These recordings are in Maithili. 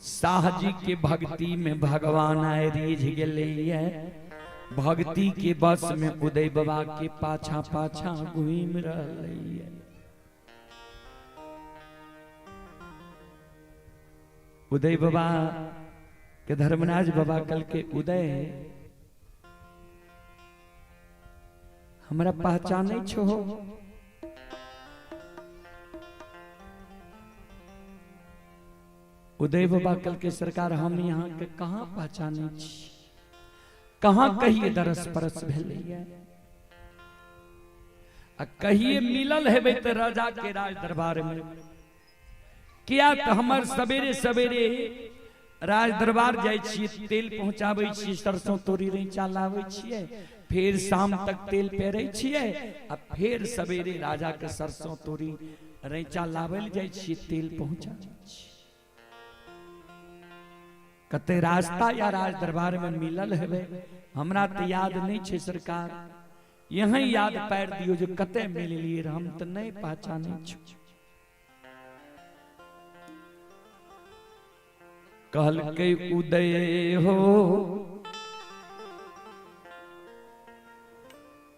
शाह जी के भक्ति में भगवान आए रीझ गेलैया। भक्ति के बस में उदय बाबा के पाछा पाछा घूमि रहलैया। उदय बाबा के धर्मराज बाबा कल के उदय हमरा पहचानै छो? उदय बाबा कल के सरकार हम यहाँ के कहाँ पहचानै छी, कहाँ कहिए दरस परस भेलैया, आ कहिए मिलल हेबै तऽ राजा के राज दरबार में। किया तऽ हमर सवेरे सवेरे राज दरबार जाइ छियै, तेल पहुंचाबै छियै, सरसों तोरी रैचा लाबै छियै, फेर शाम तक तेल पेरै छियै, आ फेर सवेरे राजा के सरसों तोरी रैचा लाबै लए जाइ छियै, तेल पहुंचाबै छियै। कते रास्ता या राज दरबार में मिलल हेबै हमरा तऽ याद नहीं छै सरकार, यहीं याद पारि दियौ जे कते मिललियै, हम तऽ नहीं पहचानै छी। कहलकै उदय हो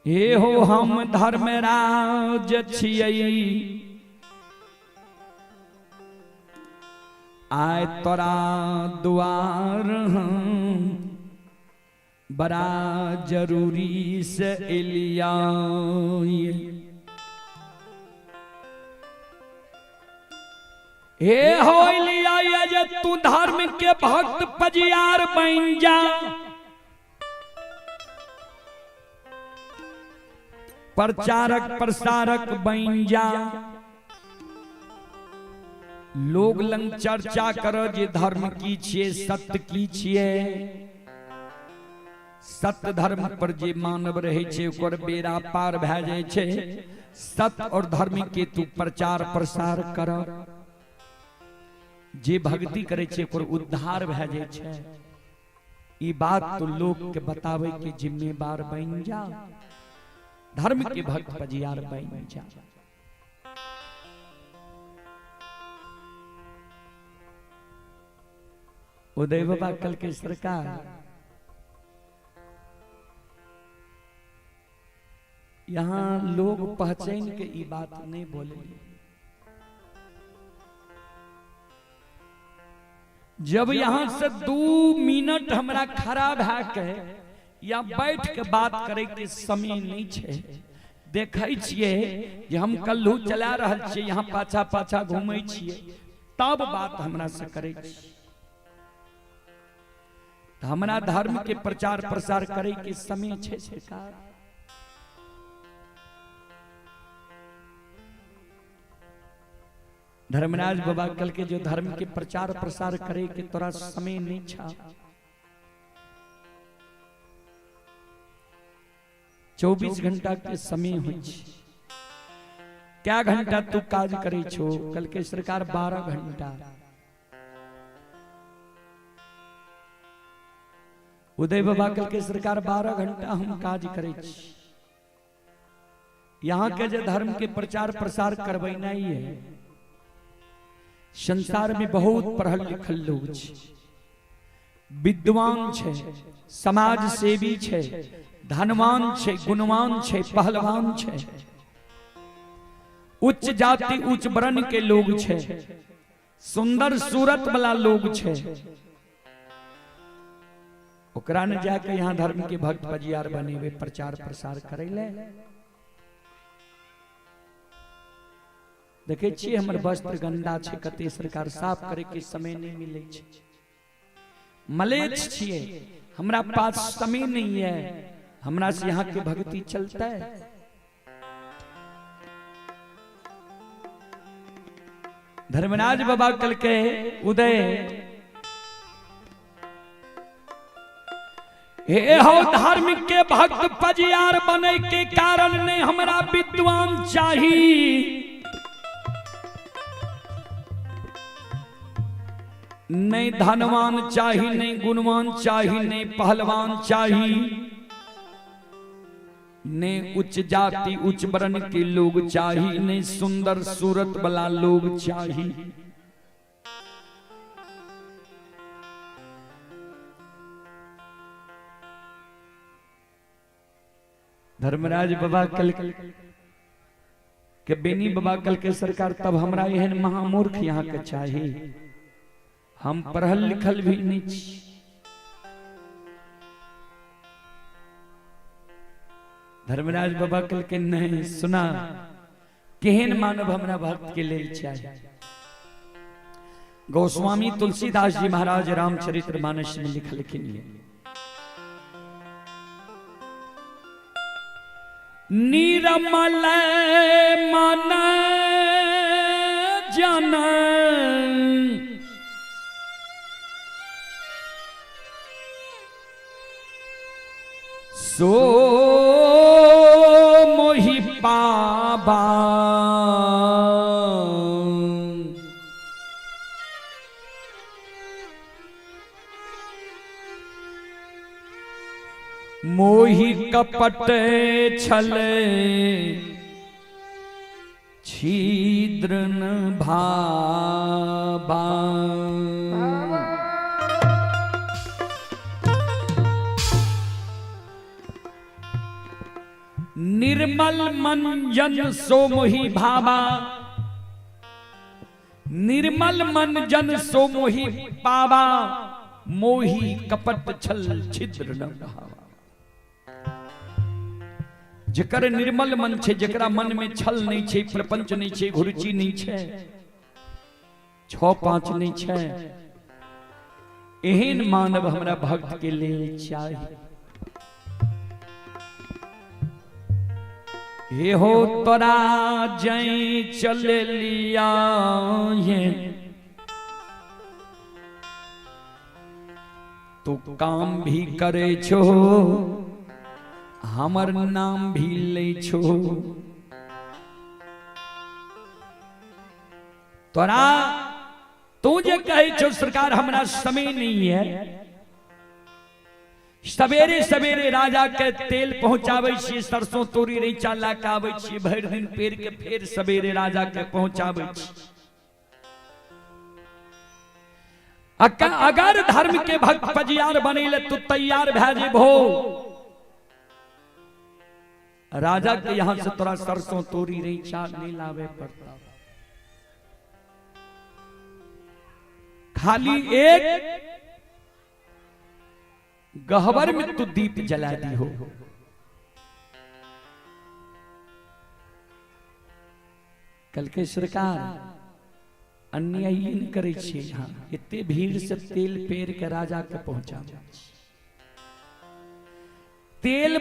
हे हो हम धर्मराज छियै, आय तोरा दुआर हम बड़ा जरूरी से एलिया। हे हो एलिया जे तू धर्म के भक्त पजियार बन जा, प्रचारक प्रसारक बन जा, लोग लंग चर्चा कर जे धर्म की छियै, सत्य की छियै। सत्य धर्म पर जे मानव रहै छै ओकर बेड़ा पार भए जाइ छै। सत्य और धर्म के तू प्रचार प्रसार कर, जे भक्ति करै छै ओकर उद्धार भए जाइ छै। ई बात तो लोग के बताबै के जिम्मेदार बन जा, धर्म के भक्त पजियार बन जा। उदय बाबा कल के सरकार यहाँ लोग पहचान के ई बात नहीं बोले। जब यहाँ से 2 मिनट हमरा खड़ा भए के या बैठ के बात करे के समय नहीं छै, देखै छियै जे हम कल्हू चला रहल छियै, यहाँ पाछा पाछा घूमै छियै, तब बात हमरा से करै छी। तऽ हमरा धर्म के प्रचार प्रसार करे के समय छै सरकार। धर्मराज बाबा कल के जो धर्म के प्रचार प्रसार करे के तोरा समय नहीं छा। 24 घंटा के समय होइ छै, क्या घंटा तू काज करे छो? कल के सरकार 12 घंटा। उदय बाबा कल के सरकार 12 घंटा हम काज करे छी। यहाँ के जे धर्म के प्रचार प्रसार करबैना ही है। संसार में बहुत पढ़ल लिखल लोग छै, विद्वान छै, समाज सेवी छै, धनवान छै, गुणवान छै, पहलवान छै, उच्च जाति उच्च वर्ण के लोग छै, सुंदर सूरत वाला लोग छै। ओकरा ने जाके यहाँ धर्म के भक्त पजियार बनेबे, प्रचार प्रसार करे ले। देखे छियै हमर वस्त्र गंदा छै, कते सरकार साफ करे के समय नहीं मिले छै, मलेच्छ छियै, हमरा पास समय नहीं है, हमरा से यहाँ के भक्ति चलता है। धर्मराज बाबा कल के उदय हे हो धर्म के भक्त पजियार बने के कारण ने हमरा विद्वान चाही, नहीं धनवान चाही, नहीं गुणवान चाही, नहीं पहलवान चाही, नहीं उच्च जाति उच्च वर्ण के लोग चाही, नहीं सुंदर सूरत वाला लोग चाही। धर्मराज बाबा कल के बेनी बाबा कल के सरकार, तब हमरा एहन महामूर्ख यहाँ के चाही। हम पढ़ल लिखल भी नहीं छी। धर्मराज बाबा कल के नहीं सुना, केहन मानव हमरा भक्त के लेल चाही। गोस्वामी तुलसीदास जी महाराज रामचरित्र मानस में लिखलखिन ये, निरमल मन जन सो मोहि पाबा, मोहि कपट छल छिद्र न भाबा। निर्मल मन जन सो मोहि भाबा, निर्मल मन जन सो मोहि पावा, मोहि कपट छल छिद्र न भावा। जकर निर्मल मन छे, जकरा मन में छल नहीं छे, प्रपंच नहीं छे, घुरुचि नहीं छे, 6-5 नहीं छे, एहन मानव हमरा भक्त के लेल चाही। हे हो तोरा जय चल लिया ये, तू काम भी करे छो, हमर नाम भी ले छो। तोरा तू जे कहे छो सरकार हमरा समय नहीं है, सवेरे सवेरे राजा के तेल पहुंचावे छी, सरसों तोरी रैचा ला के आवे छी, भरि दिन पेड़ के फेर सवेरे राजा के पहुंचावे छी। अगर धर्म के भक्त पजियार बनेले तू तैयार भए जेबहो, राजा के यहां से तोरा सरसों तोरी रैचा नहीं लावे पड़ता। खाली एक गहवर में तू दीप जला दी हो। कल के सरकार अन्याय नहीं करे छियै, यहाँ इतने भीड़ से तेल पेर के राजा के पहुंचा। तेल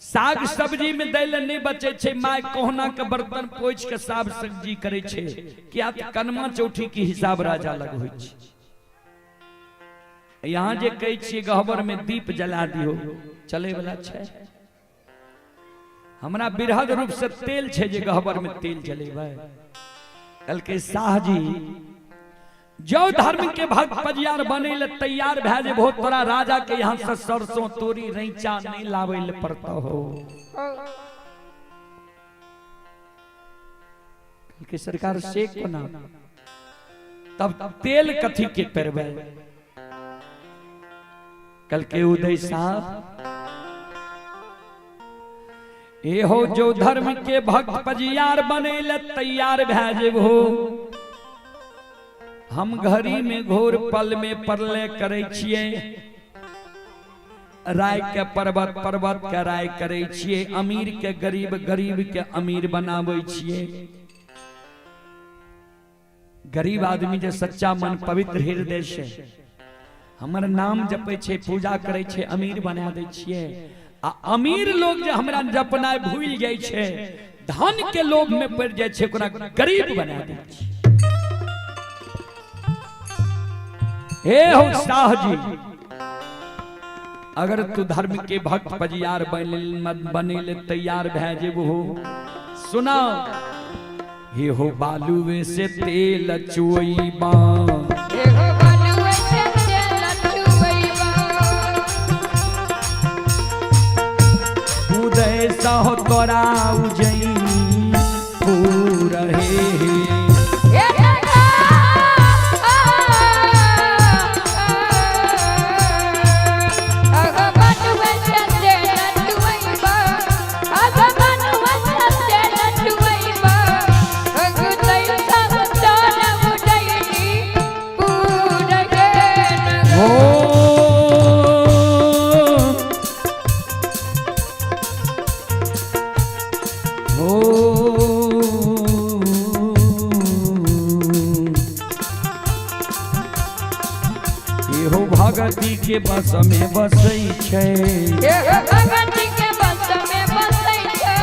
साग सब्जी में दै ले नहीं बचे छे, my कोहना के बर्तन पोछि के साग सब्जी करे छे, किया त कनमा चौठी के हिसाब राजा लग होइ छे। यहाँ जे कहै छियै गहबर में दीप जला दियो, चले वाला छे। हमरा बृहद रूप से तेल छे जे गहबर में तेल जलेबै। कल के शाह जी जो धर्म के भक्त पजियार बने ले तैयार भए जेबहो, तोरा राजा के यहाँ से सरसों तोरी रैचा नहीं लावे ले पड़ता हो। कल के सरकार से कोना तब तेल कथी के पेरबै। कल के उदय साहब ए हो जो धर्म के भक्त पजियार बने ले तैयार भए जेबहो, हम घड़ी में घोर पल में परले करे छियै, राय के पर्वत पर्वत के राय करे छियै, अमीर के गरीब गरीब के अमीर बनाबै छियै। गरीब आदमी जे सच्चा मन पवित्र हृदय से हमर नाम जपै छै, पूजा करै छै, अमीर बना दै छियै। आ अमीर लोग जे हमरा जपनाइ भूलि जाइ छै, धन के लोभ में पड़ि जाइ छै, ओकरा गरीब बना दै छियै। हे हो शाह जी, अगर तू धर्म के भक्त पजियार बने ले तैयार भए जेबहो, सुना हे हो बालुए से तेल चुईबा, उदय सह तोरा उजई पूर हे। भगती के बस में बसै छै। भगवती के बस में बसै छै।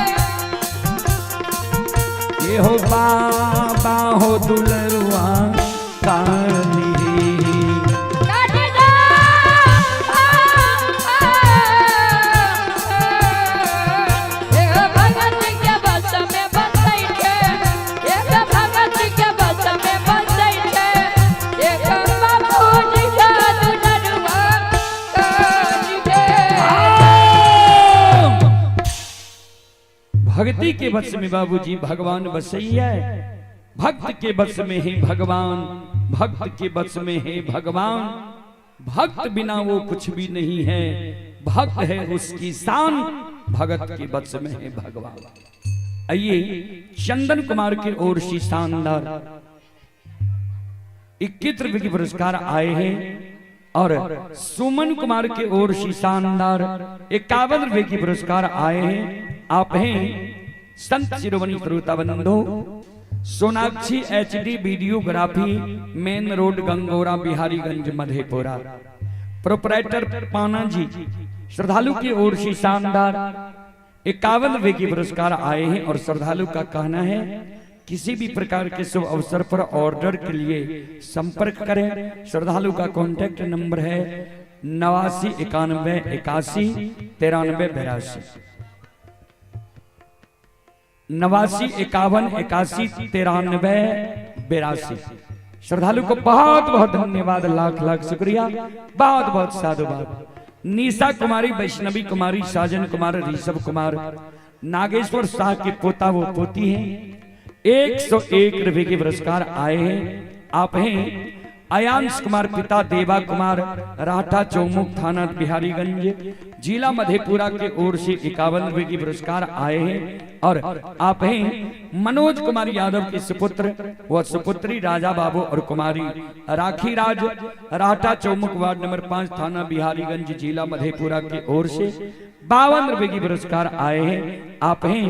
एहो बाबा हो दुलरुआ काली। काटी जा भगवती के बस में बसै छै। एक भगवती के बस में बसै छै। एक बाबूजी का दुलरुआ काली रे। भक्ति के बस में बाबूजी भगवान बसैया। भक्त के बस में है भगवान, भक्त के बस में है भगवान। भक्त बिना वो कुछ भी नहीं है, भक्त है उसकी शान, भगत के बस में है भगवान। आइए चंदन कुमार की ओर से शानदार 21 रुपए के पुरस्कार आए हैं और सुमन कुमार के ओर से शानदार 51 रुपए के पुरस्कार आए हैं। आप हैं संत शिरोमणि श्रोता बंधु, Sonakshi H D videography, main road Gangora, Bihariganj, Madhepura, proprietor Pana ji. श्रद्धालु की ओर से शानदार 51 रुपए के पुरस्कार आए हैं और श्रद्धालु का कहना है किसी भी प्रकार के शुभ अवसर पर ऑर्डर के लिए संपर्क करें। श्रद्धालु का कॉन्टैक्ट नंबर है 89 91 81 93 82, 89 51 81 93 82। श्रद्धालु को बहुत बहुत धन्यवाद, लाख लाख शुक्रिया, बहुत बहुत साधुवाद। निशा कुमारी, वैष्णवी कुमारी, साजन कुमार, ऋषभ कुमार, नागेश्वर शाह के पोता वो पोती हैं। 101 रुपए के पुरस्कार आए हैं। आप हैं अयांश कुमार, पिता देवा कुमार, राठा चौमुख, थाना बिहारीगंज, जिला मधेपुरा के ओर से 51 रुपए के पुरस्कार आए हैं। और आप हैं मनोज कुमार यादव के सुपुत्र व सुपुत्री राजा बाबू और कुमारी राखी राज, राठा चौमुख, वार्ड नंबर 5, थाना बिहारीगंज, जिला मधेपुरा के ओर से 52 रुपए के पुरस्कार आए हैं। आप हैं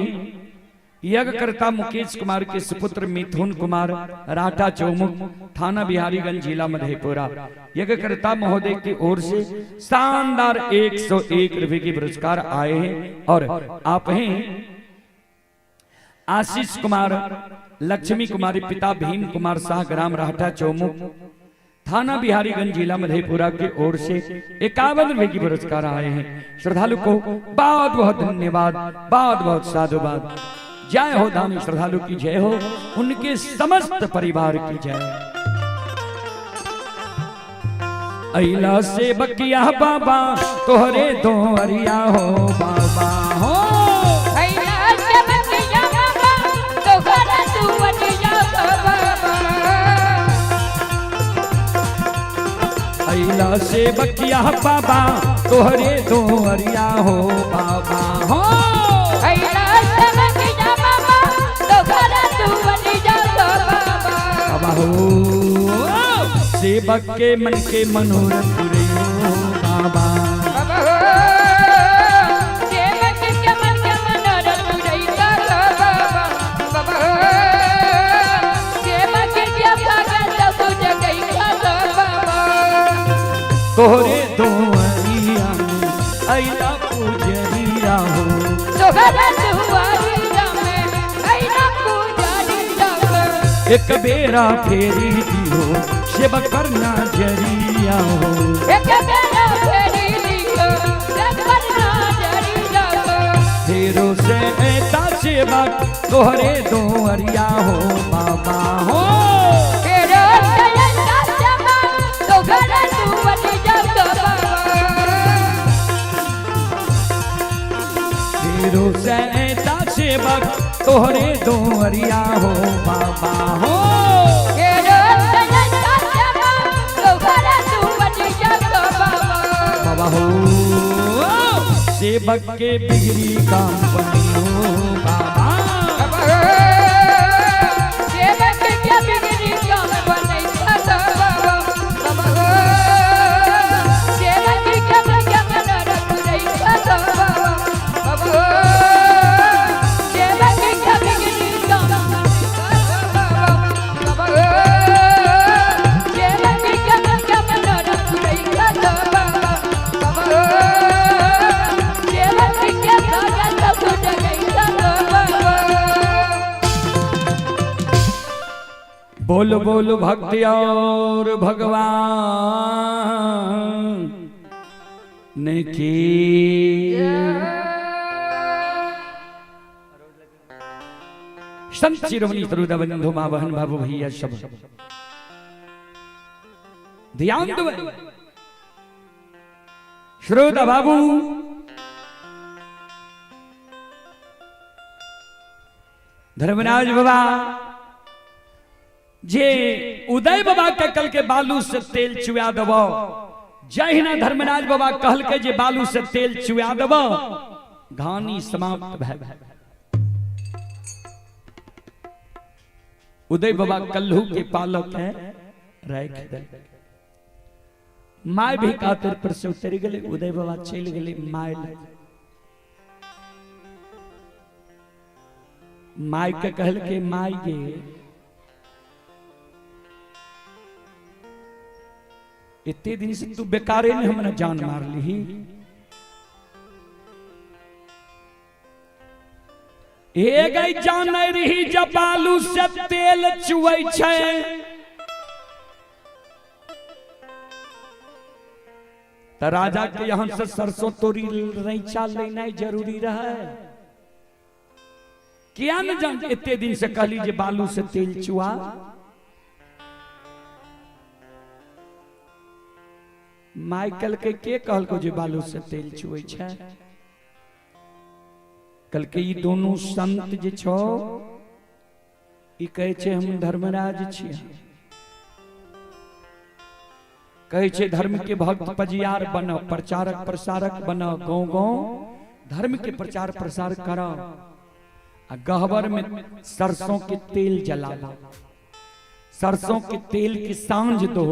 यज्ञकर्ता मुकेश कुमार के सुपुत्र मिथुन कुमार, राठा चौमुख, थाना बिहारीगंज, जिला मधेपुरा। यज्ञकर्ता महोदय की ओर से शानदार 101 रुपए के पुरस्कार आए हैं। और आप हैं आशीष कुमार, लक्ष्मी कुमारी, पिता भीम कुमार शाह, ग्राम राठा चौमुख, थाना बिहारीगंज, जिला मधेपुरा की ओर से 51 रुपए की पुरस्कार आए हैं। श्रद्धालु को बहुत बहुत धन्यवाद, बहुत बहुत साधुवाद। जय हो दानी श्रद्धालु की जय हो, उनके समस्त परिवार की जय। अइला से बकिया बाबा तोहरे दोहरिया हो बाबा हो। अइला से बकिया बाबा तोहरे दुआरिया बाबा। अइला से बकिया बाबा तोहरे दोहरिया हो बाबा हो। अइला से बकिया बाबा तोहरे दुआरिया बाबा। बाबा हो सेवक के मन के मनोरथ पुरैयो बाबा। बाबा हो सेवक के मन के मनोरथ पुरैया बाबा। बाबा हो सेवक के भागत सुज गैया बाबा। तोहरे दोहरिया में अइला पुजरिया हो। तोहरे दुआरिया में अइला पुजरिया हो। एक बेरा फेरी दिहो सेवक पर नजरिया हो। एक बेरा फेरी दिहो सेवक पर नजरिया हो। फेरो से ऐसा सेवक तोहरे दोहरिया हो बाबा हो। फेरो से ऐसा सेवक तोहरे दुआरिया बाबा। फेरो से ऐसा सेवक तोहरे दोहरिया हो बाबा हो। फेरो से ऐसा सेवक तोहरे दुआरिया बाबा। बाबा हो सेवक के बिगड़ी काम बनी हो बाबा। सेवक के बिगड़ी काम बनैता बाबा। बाबा हो सेवक के मन के मनोरथ पुरैता बाबा। बाबा हो सेवक के बिगड़ी काम बनैता बाबा। बाबा हो सेवक के मन के मनोरथ पुरैता बाबा। बोल बोल भक्ति और भगवान ने की। संत शिरोमणि सरुदा बंधु माँ बहन बाबू भैया सब ध्यान दो। श्रोता बाबू धर्मराज बाबा जे उदय बाबा के कल के बालू से तेल चुआ देबो, जहिना धर्मराज बाबा कहल के जे बालू से तेल चुआ देबो, घानी समाप्त भए। उदय बाबा कल्हू के पालक है राख दे। My भी कातर पर से उतर गए, उदय बाबा चल गए my लग। My के कहल के my गे इतने दिन से तू बेकारे ने हमरा जान मार ली, हे गई जान रही जब बालू से तेल चुवै छै, त राजा के यहां से सरसों तोरी रैचा लेना जरूरी रहे। किया न जान इतने दिन से कहली जे बालू से तेल चुआ। माइकल के कहल को जे बालू से तेल चुवै छै? कल के ई दोनों संत जे छो ई कहै छै हम धर्मराज छियै, कहै छै धर्म के भक्त पजियार बन, प्रचारक प्रसारक बन, गाँव गाँव धर्म के प्रचार प्रसार कर, आ गहबर में सरसों के तेल जला, सरसों के तेल की सांझ दो।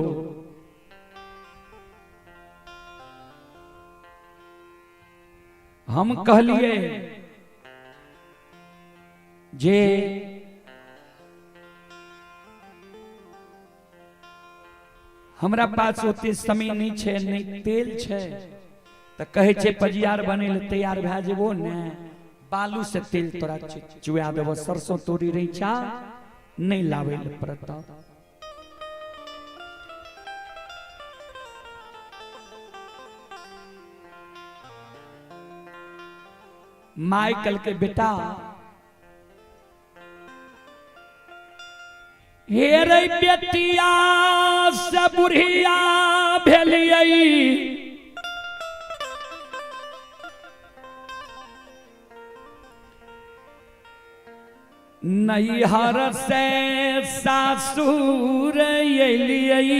हम कहलिए जे हमरा पास ओते समय नहीं छे, नहीं तेल छे, त कहे छे पजियार बने ले तैयार भए जेबो ने, बालू से तेल तोरा चुआ देबो, सरसों तोरी रैचा नहीं लावे ले पड़त। माइकल के बेटा हे रे बेटिया से बुढ़िया भेलियै, नैहर से सासुर एलियै,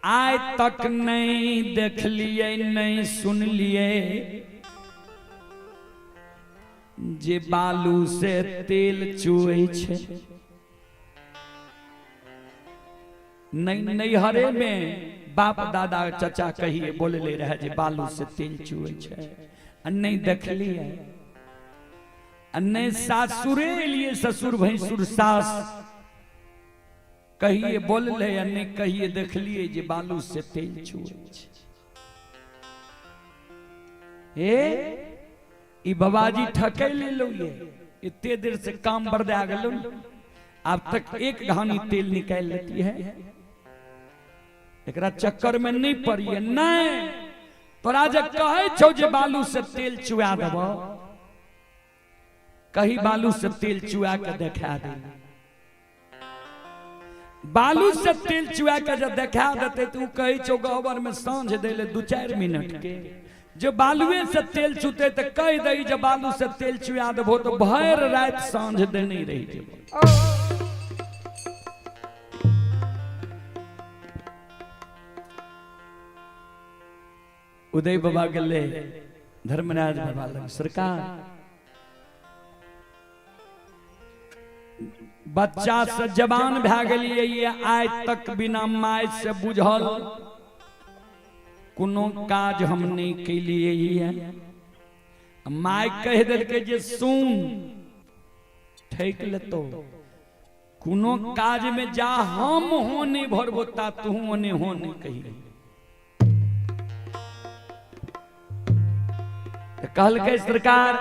आइ तक नहीं देखलियै नहीं सुनलियै जे बालू से तेल चुवै छै। नहीं नैहरे में बाप दादा चचा कहिए बोलले रहे जे बालू से तेल चुवै छै, आ नहीं देखलियै, आ नहीं सासुरे एलियै ससुर भैंसुर सास कहिए बोलले, आ नहीं कहिए देखलियै जे बालू से तेल चुवै छै। हे ई बाबाजी ठकै लेलो, ये इतने देर से काम बरदा गेलो, अब तक एक घानी तेल निकाल लेती है, एकरा चक्कर में नहीं पड़िए। नहीं तोरा जे कहै छौ जे बालू से तेल चुआ देबो, कही बालू से तेल चुआ के देखा दे। बालू से तेल चुआ के जब देखा देते तो कहै छौ गहबर में साँझ दै ले 2-4 मिनट के, जो बालुए से तेल चुते तो कह दई जब बालू से तेल चुआ देबो तो भर रात साँझ देने रही जेबो। उदय बाबा गेले धर्मराज बाबा लग, सरकार बच्चा से जवान भए गेलियै, आइ तक बिना my से बुझल कोनो काज हम नहीं कैलियै। My कह देलकै जे सुन ठकि लेतो, कोनो काज में जा हम हो नहीं भरबो ता तू ओने हो नहीं कही। कहलकै सरकार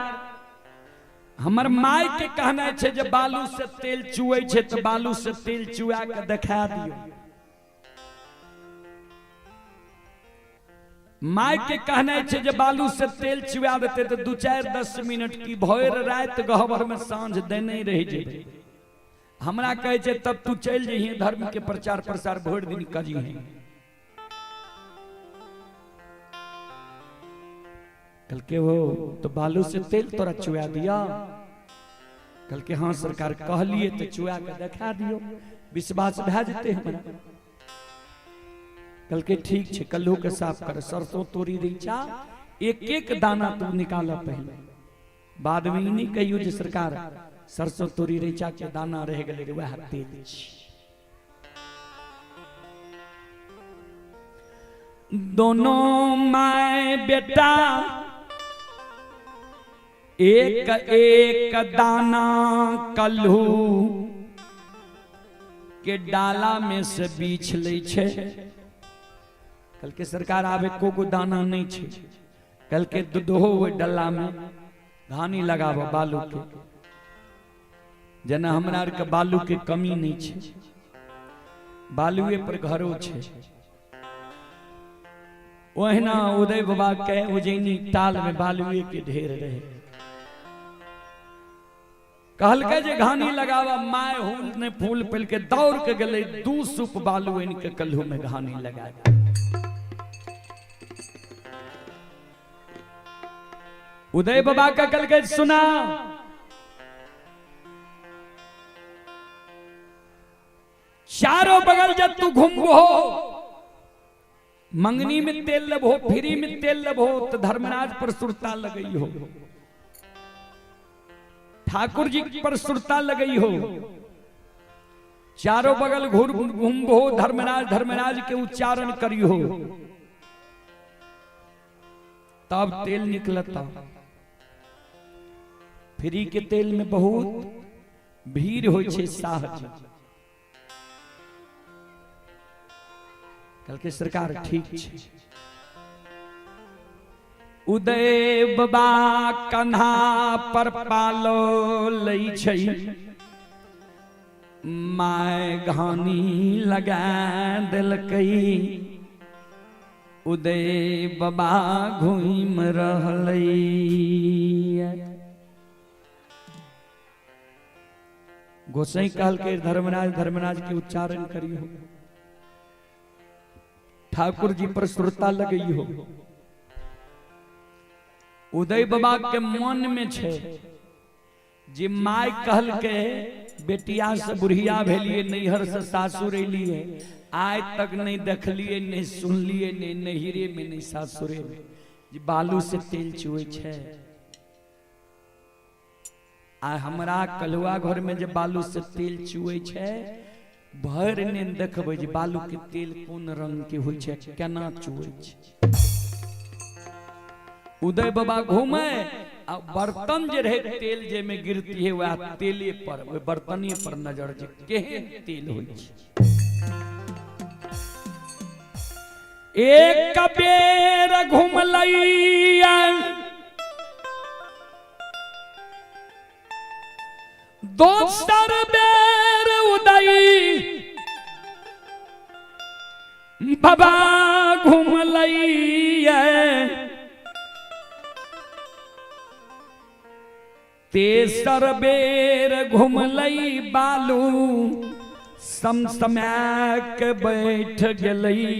हमर माय के कहना छै जे बालू से तेल चुए छै तऽ बालू से तेल चुआ के देखा दियौ। माय के कहना छै जे बालू से तेल चुआ देते तऽ 2-4-10 मिनट की भरि राति गहबर में साँझ देने रहि जेबै। हमरा कहै छै तब तू चलि जइहे धर्म के प्रचार प्रसार भरि दिन करिहे। कहलकै वो तो बालू से तेल तोरा चुआ दिया। कहलकै हाँ सरकार कहलिए तो चुआ के देखा दियो, विश्वास भए जेतै हमरा। कहलकै ठीक छै, कल्हू के साफ कर, सरसों तोरी रैचा एक एक दाना तू निकाल पहले, बाद में ई नहीं कहियो जे सरकार सरसों तोरी रैचा के दाना रह गेलै वएह तेल छी। दोनों my बेटा एक एक दाना कल्हू के डाला में से बीछ लै छै। कहलकै सरकार आब एको गो दाना नहीं छै। कहलकै दो ओहि डल्ला में घानी लगाब बालू के, जेना हमरा आरके बालू के कमी नहीं छै, बालुए पर घरो छै। ओहिना उदय बाबा के उज्जैनी ताल में बालुए के ढेर रहे। कहलकै जे घानी लगावा, my हुल ने फूल पेल के दौड़ के गेलै, 2 सूप बालू आनि के कल्हू में घानी लगा। उदय बाबा के कहलकै सुना, चारों बगल जब तू घूमबो, मंगनी में तेल लेबहो, फ्री में तेल लेबहो, तो धर्मराज पर सुरता लगई हो, ठाकुर जी पर सुरता लगई हो। चारों बगल घूमबो, धर्मराज धर्मराज के उच्चारण करी हो, तब तेल निकलता। फ्री के तेल में बहुत भीड़ हो छै साह जी। कहलकै सरकार ठीक छै। उदय बाबा कन्हा पर पालो लै छै, my घानी लगा देलकै। उदय बाबा घूमि रहलै। गोसाई कहलकै धर्मराज धर्मराज के उच्चारण करियो, ठाकुर जी पर सुरता लगई हो। उदय बाबा के मन में छै जे my कहलकै बेटिया से बुढ़िया भेलिए, नैहर से सासुर एलिए, आइ तक नहीं देखलिए, नहीं सुनलिए, नहीं नैहरे में नहीं सासुरे में जे बालू से तेल चुए छै। आ हमरा कलुआ घर में जे बालू से तेल चुए छै, भरि ने देखबै जे बालू के तेल कोन रंग के होइ छै, केना चुए छै। उदय बाबा घूमे आ बर्तन जे रहे तेल जे में गिरती है वह तेले पर, ओहि बर्तने पर नजर जे केहन तेल होइ छै। एक बेर घुमलैया, दोसर बेर उदय बाबा घुमलैया, तेसर बेर घुमलई बालू समसमा के बैठ गेलई।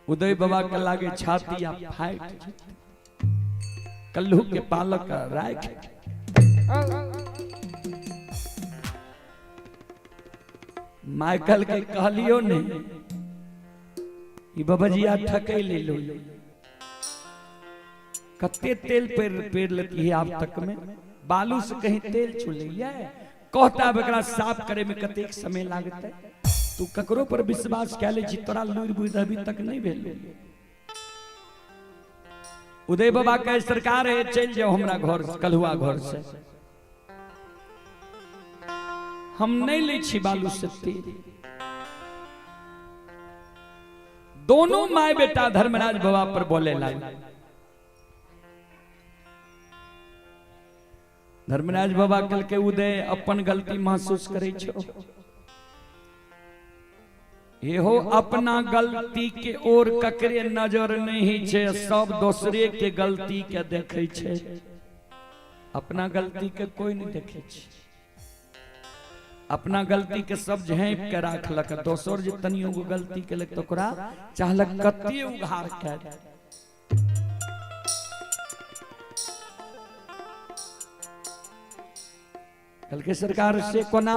उदय बाबा के लागे छाती आ फाटि जेतै, कल्हू के पालक राख। माइकल के कहलियो नहीं, ई बाबाजिया ठकै ले लो, कते तेल पेर पेर लेती है आप तक में, बालू से कहीं तेल चुलैया, कहता एकरा साफ करे में कतेक समय लागतै। तू ककरो पर विश्वास कै ले छी, तोरा लूरि बुद्धि अभी तक नहीं भेल। उदय बाबा कहे सरकार है चलि जाओ हमरा घर कलहुआ घर से, हम नहीं लै छी बालू से तेल। दोनों my बेटा धर्मराज बाबा पर बोले लागे। धर्मराज बाबा कल के उदय अपन गलती महसूस करे छो, एहो अपना गलती के ओर ककरे नजर नहीं छे, सब दोसरे के गलती के देखे छे, अपना गलती के कोई नहीं देखे छे। अपना गलती के सब झाँप के राखलक, दोसर जे तनियो गो गलती केलक त ओकरा चाहलक कते उघार के। कल के सरकार से कोना,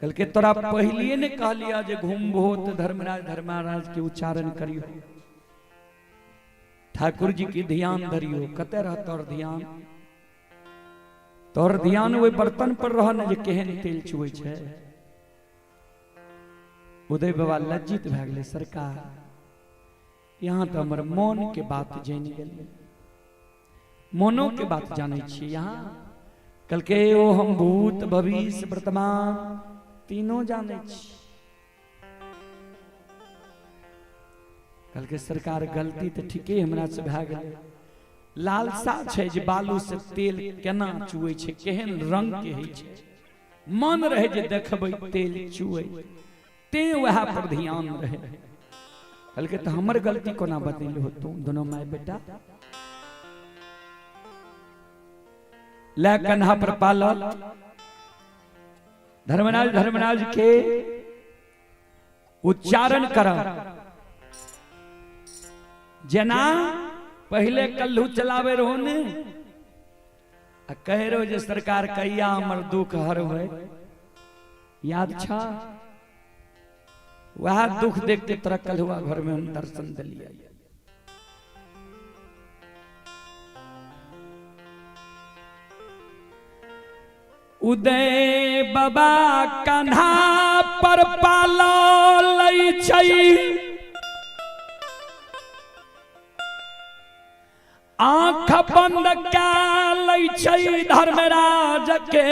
कल के तोरा पहलिए ने कहलिया जे घूमबो त धर्मराज धर्मराज के उच्चारण करियो, ठाकुर जी के ध्यान धरियो। कते रह तोर ध्यान? तोर ध्यान ओहि बर्तन पर रह ने जे केहन तेल चुबै छै। उदय बाबा लज्जित भए गेलै, सरकार यहाँ तऽ हमर मोन के बात जानि गेलै, मोनो के बात जानै छी यहाँ। कहलकै ओ हम भूत भविष्य वर्तमान तीनों जानै छी। कहलकै सरकार गलती तऽ ठीके हमरा से भए गेलै, लालसा छै जे बालू से तेल केना चुए छै, केहन रंग के होइ छै, मन रहे जे देखबै तेल चुए, तें वएह पर ध्यान रहे। कहलकै तऽ हमर गलती कोना बतेलहो तू दोनों my बेटा? ले कन्हा पर पालल धर्मराज धर्मराज के उच्चारण कर, जेना पहले कल्लू चलावे रहो ने, आ कह रहो जे सरकार कहिया हमर दुख हरबै, याद छा? वह दुख देखते तोरा कल्हुआ घर में हम दर्शन दिलियै। उदय बाबा कन्हा पर पाला लै छै, आंख बंद कै लै छै धर्मराज के,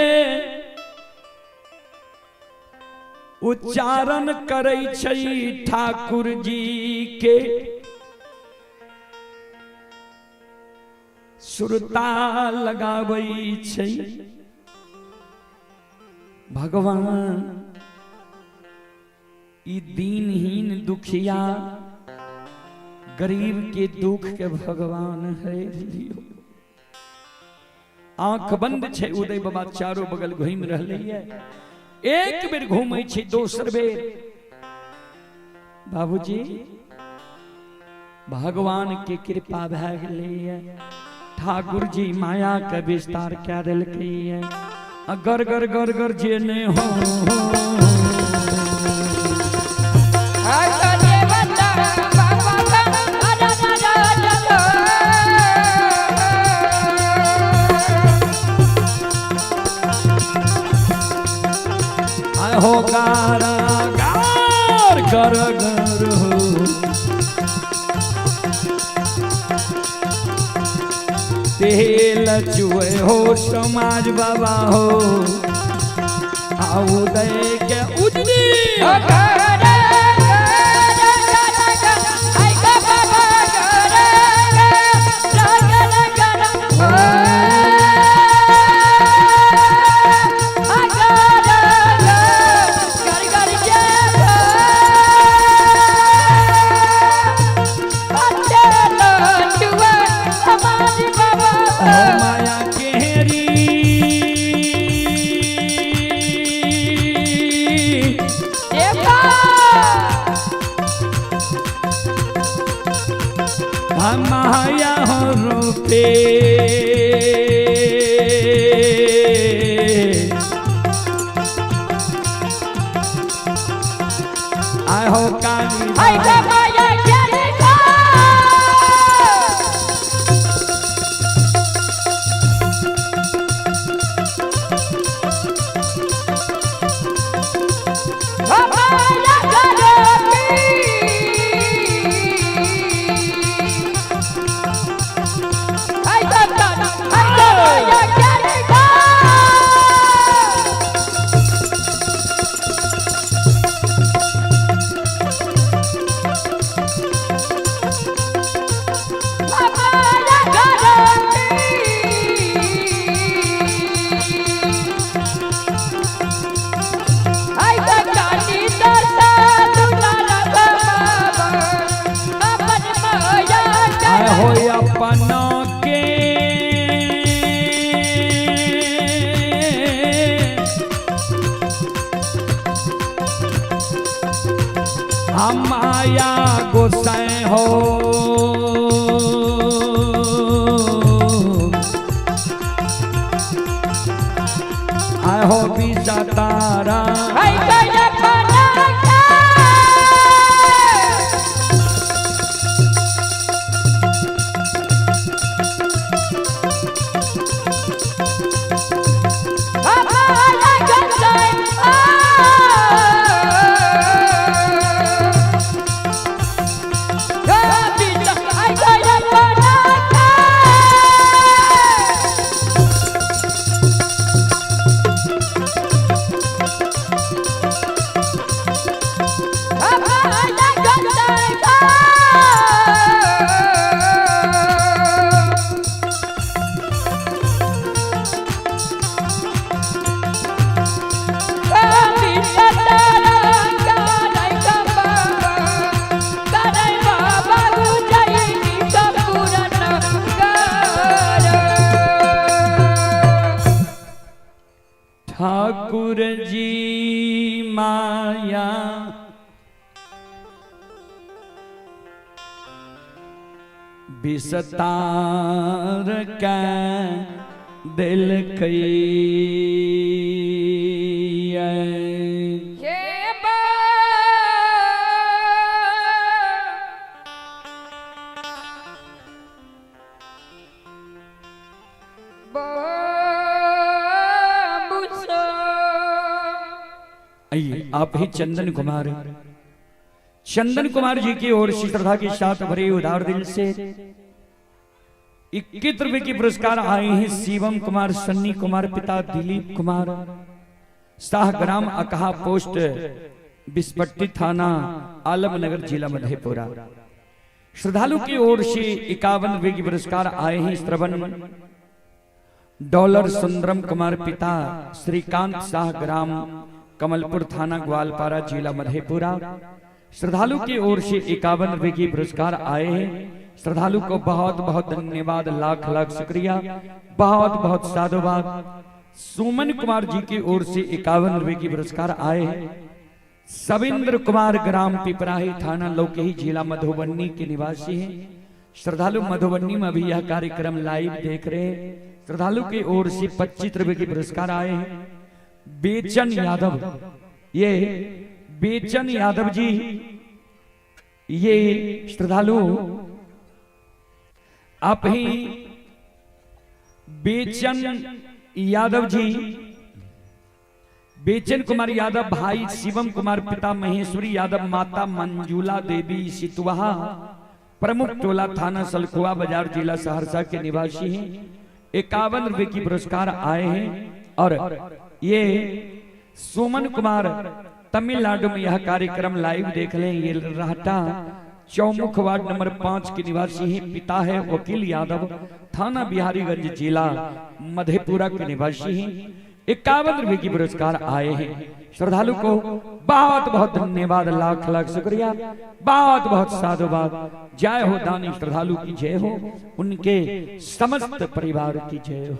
उच्चारण करै छै ठाकुर जी के, सुरता लगाबै छै। भगवान ई दीनहीन दुखिया गरीब के दुख के भगवान है लियो। आंख बंद छै उदय बाबा चारों बगल घूमि रहलै है, एक बेर घूमै छै दोसर बेर बाबूजी भगवान के कृपा भए गेलै, ठाकुर जी माया के विस्तार कए देलकै है। गर गर गर गर जे ने हो हो गारा गार गर गर हो, तेल चुए हो समाज बाबा हो, आओ दे के उजली माया केरी माया हो रूपे आय हो काली आय हो अपना के हम माया गोसाई हो। आय हो बीजा तारा हाय गया खाना के। माया गोसाई हाय गया खाना के। ठाकुर जी माया विस्तार के दिल आइए आप ही चंदन कुमार, चंदन कुमार जी की ओर से श्रद्धा के साथ भरे उदार दिल से 21 रुपए की पुरस्कार आए हैं। शिवम कुमार, सन्नी कुमार, पिता दिलीप कुमार, शाहग्राम अकहा, पोस्ट बिस्पट्टी, थाना आलमनगर, जिला मधेपुरा। श्रद्धालु की ओर से 51 रुपए की पुरस्कार आए हैं। श्रवण डॉलर सुंदरम कुमार, पिता श्रीकांत शाह, ग्राम कमलपुर, थाना ग्वालपारा, जिला मधेपुरा। श्रद्धालु की ओर से 51 रुपए की पुरस्कार आए हैं। श्रद्धालु को बहुत बहुत धन्यवाद, लाख लाख शुक्रिया, बहुत बहुत साधुवाद। सुमन कुमार जी की ओर से 51 रुपए की पुरस्कार आए हैं। सविंद्र कुमार, ग्राम पिपराही, थाना लौकही, जिला मधुबनी के निवासी हैं। श्रद्धालु मधुबनी में भी यह कार्यक्रम लाइव देख रहे हैं। श्रद्धालु की ओर से 25 रुपए के पुरस्कार आए हैं। बेचन यादव, ये बेचन यादव जी, ये श्रद्धालु आप ही बेचन यादव जी, बेचन कुमार यादव, भाई शिवम कुमार, पिता महेश्वरी यादव, माता मंजुला देवी, सितुहा, प्रमुख टोला, थाना सलखुआ बाजार, जिला सहरसा के निवासी हैं। 51 रुपए की पुरस्कार आए हैं। और ये सुमन कुमार तमिलनाडु में यह कार्यक्रम लाइव देख लें। ये रहटा चौमुख वार्ड नंबर 5 के निवासी हैं। पिता है वकील यादव, थाना बिहारीगंज, जिला मधेपुरा के निवासी हैं। 51 रुपए की पुरस्कार आए हैं। श्रद्धालु को बहुत बहुत धन्यवाद, लाख लाख शुक्रिया, बहुत बहुत साधुवाद। जय हो दानी श्रद्धालु की जय हो, उनके समस्त परिवार की जय हो।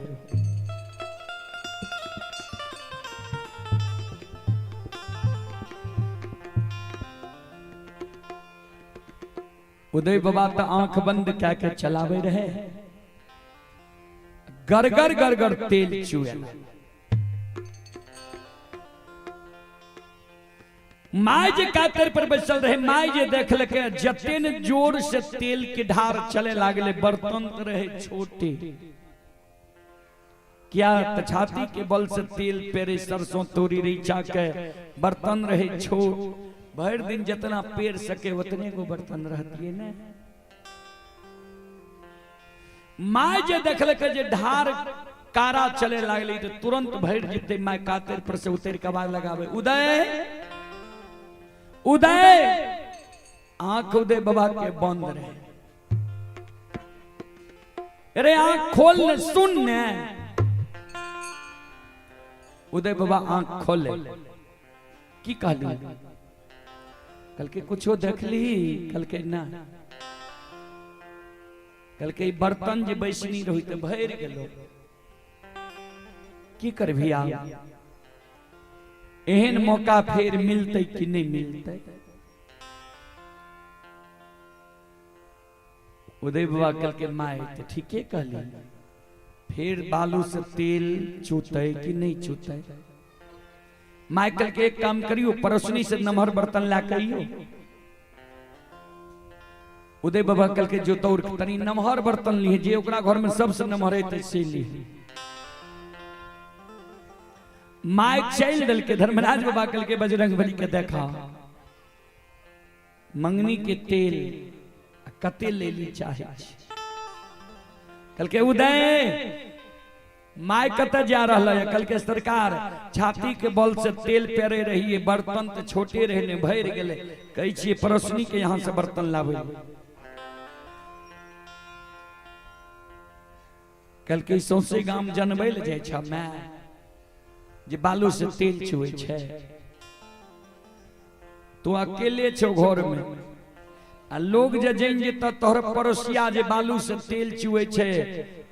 उदय बाबा तो आंख बंद क्या के चलावे रहे, गरगर गरगर तेल चुए। My जे कातर पर बैसल रहे, माय जे देख लके जते ने जोर से तेल के ढार चले लागले, बर्तन तो रहे छोटे, क्या त छाती के बल से तेल पेरे सरसों तोरी रही चाके, बर्तन रहे छोट, भर दिन जितना पेर सके उतने को बर्तन रहती है ना। My जे देखल के जे ढार कारा चले लागली तो तुरंत भर जिते my कातर पर से उतर के आवाज लगावे, उदय उदय। आंख उदय बाबा के बंद रहे, अरे आंख खोल ने सुन ने। उदय बाबा आंख खोले, की कहली? कल के कुछो देख ली? कल के ना। कहलकै ई बर्तन जे बैसनी रही तऽ भरि गेलो, की करबही आब? एहन मौका फेर मिलतै कि नहि मिलतै? उदय बाबा कहलकै माय तऽ ठीके कहली, फेर बालू से तेल चूतै कि नहि चूतै? माय कहलकै एक काम करियो, पड़ोसनी से नमहर बर्तन ला के अइयो। उदय बाबा कहलकै जो तौर तनी नमहर बर्तन लिहे, जे ओकरा घर में सबसे नमहर हेतै से लिहे। My चलि देलकै। धर्मराज बाबा कहलकै बजरंग बली के देखा मंगनी के तेल कते लेली चाहे छी। कहलकै उदय my कतऽ जा रहल है? कहलकै सरकार छाती के बल से तेल पेरे रहिए, बर्तन तो छोटे रहे ने भरि गेलै, कहै छियै पड़ोसनी के यहाँ से बर्तन लाबै। कहलकै सौंसे गाम जनबै लए जाइ छ my जे बालू से तेल चुबै छै, तू अकेले छौ घर में आ लोग जे जानि जेतऽ तोहर पड़ोसिया जे बालू से तेल चुबै छै,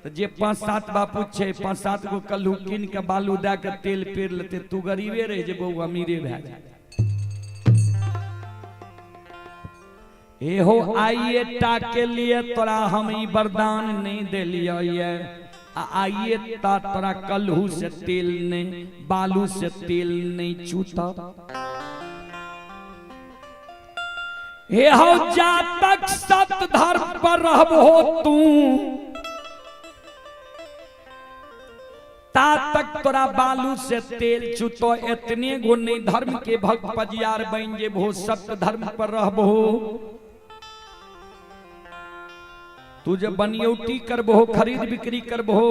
तऽ जे 5-7 बापू छै 5-7 गो कल्हू कीन के बालू दए के तेल पेर लेतै, तू गरीबे रहि जेबौ अमीरे भए जेतै। एहो आइए टा के लिए तोरा हम ई वरदान नहीं देलियै ये, आ आइए ता तोरा कल्हू से तेल नहीं बालू से तेल नहीं चूता। हे हो जा तक सत धर्म पर रहबो तू ता तक तोरा बालू से तेल चूतो। एतने गो नहीं धर्म के भक्त पजियार बन जेबहो, सत्य धर्म पर रहबहो। तू जब बनियौटी करबहो, खरीद बिक्री करबहो,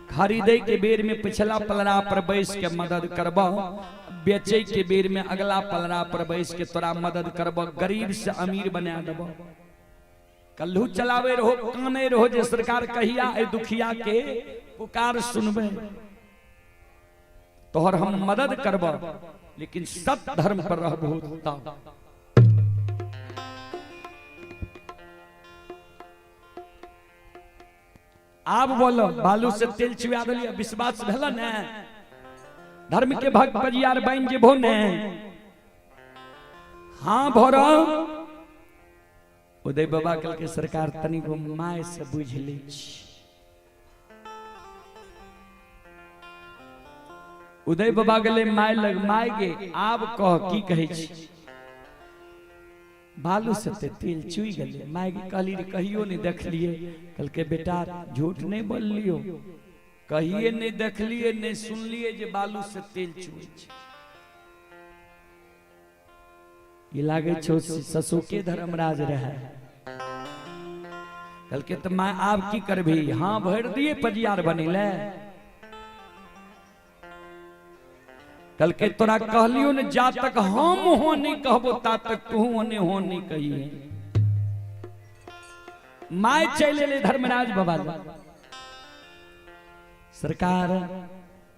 खरीदे के बेर में पिछला पलड़ा पर बैस के मदद करबह, बेचे के बेर में अगला पलड़ा पर बैस के तोरा मदद करबह, गरीब से अमीर बना देबह। कल्हू चलावे रहो, काने रहो जे सरकार कहिया ए दुखिया के पुकार सुनबे, तोहर हम मदद करबह, लेकिन सत्य धर्म पर रहबहो तब। आब बोलो बालू से तेल चुआ देलियै, विश्वास भेल ने? धर्म के भक्त पजियार बनि जेबहो ने? हाँ भर। उदय बाबा कहलकै सरकार तनिको my से बुझि लै छी। उदय बाबा गेलै my लग, my गे आब कह की कहै छी? बालू से ते तेल चुइ गेलै। My गे कहली रे कहियो नहीं देखलिए। कहलकै बेटा झूठ नहीं बोललियो, कहिए नहीं देखलिए नहीं सुनलिए जे बालू से तेल चुइ छै। ई लागै छौ ससुर के धर्मराज रहे। कहलकै तऽ my आब की करबही? हाँ भरि दिए पजियार बनेले। कहलकै तोरा कहलियो ने जा तक हम हो नहीं कहबो ता तक तू होने हो नहीं कहिए। My चलि एलै धर्मराज बाबा लग। सरकार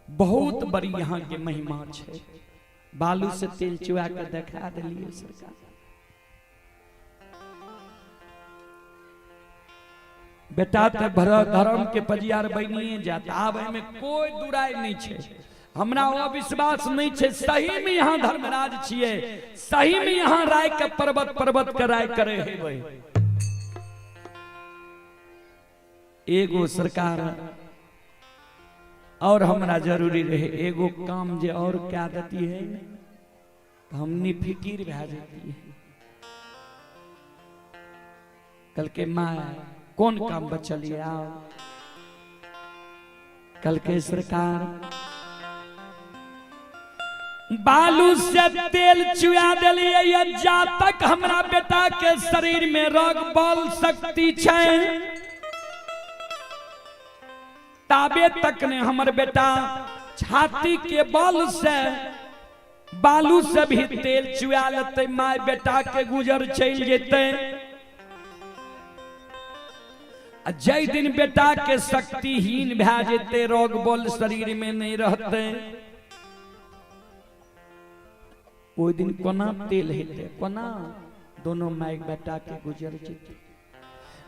बहुत बड़ी यहाँ के महिमा छै, बालू से तेल चुआ के देखा दिलियै सरकार। बेटा तऽ धर्म के पजियार बनिए जात, आब एहिमे कोई दुराई नहीं छै। हमरा अविश्वास नहीं छै, सही में यहाँ धर्मराज छियै, सही में यहाँ राय के पर्वत पर्वत के राय करे हेबै। एगो सरकार और हमरा जरूरी रहे, एगो काम जे और क्या देती है तो हम निफिकिर भए जेती है। कल के माँ कौन काम बचल आओ? कल के सरकार बालू से तेल चुआ दिलियै, जा तक हमरा बेटा के शरीर में रग बल शक्ति छै ताबे तक ने हमर बेटा छाती के बल से बालू से भी तेल चुआ लेतै, my बेटा के गुजर चलि जेतै। आ जै दिन बेटा के शक्तिहीन भए जेतै, रोग बल शरीर में नहीं रहतै, ओहि दिन कोना तेल हेतै, कोना दोनों my बेटा के गुजर जेतै।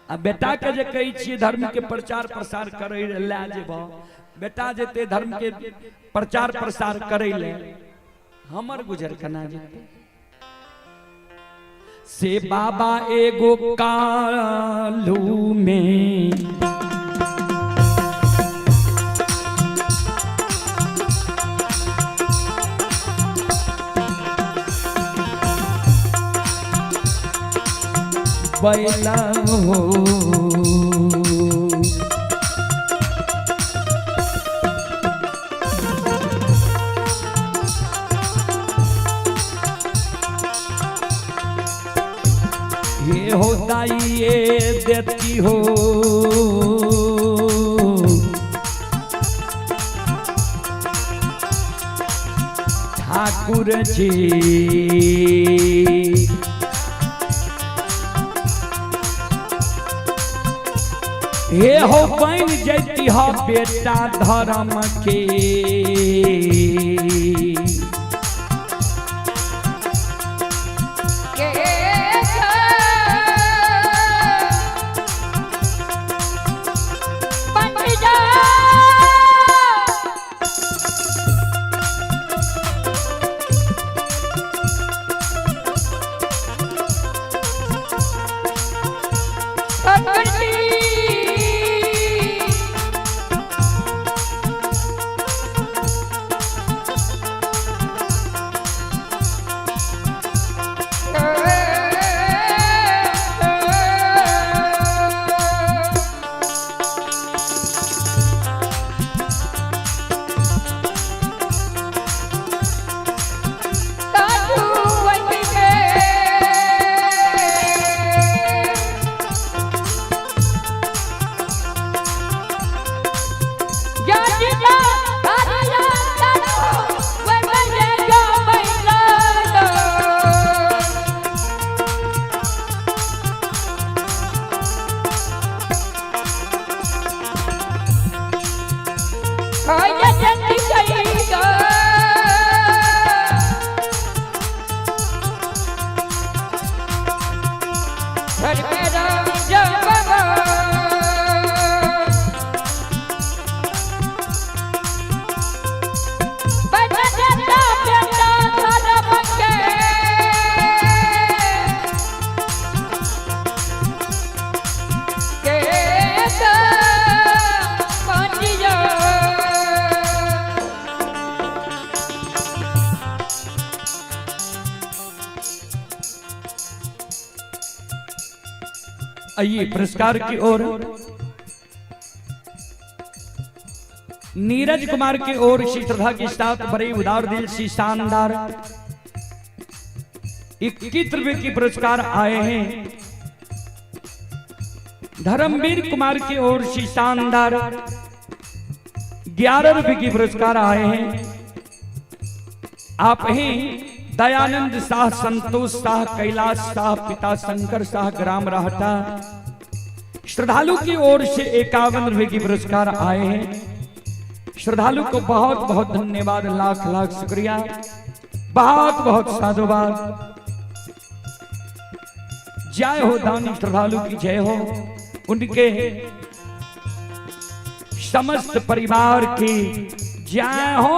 आ बेटा के जे कहै छियै धर्म के प्रचार प्रसार करै लए जेबह, बेटा जेतै धर्म के प्रचार प्रसार करै लए, हमर गुजर केना जेतै? से बाबा एगो कालू में बैला हो, ये हो दाई ये देती हो, ठाकुर जी हे हो बन जैती हो बेटा धर्म के। आइए पुरस्कार की ओर नीरज कुमार की ओर से श्रद्धा के साथ बड़े उदार दिल से शानदार 21 रुपए की पुरस्कार आए हैं। धर्मवीर कुमार की ओर से शानदार 11 रुपए की पुरस्कार आए हैं। आप ही दयानंद शाह, संतोष शाह, कैलाश शाह, पिता शंकर शाह, ग्राम राहटा श्रद्धालु की ओर से 51 रुपए की पुरस्कार आए हैं। श्रद्धालु को बहुत बहुत धन्यवाद, लाख लाख शुक्रिया, बहुत बहुत साधुवाद। जय हो दानी श्रद्धालु की जय हो, उनके समस्त परिवार की जय हो।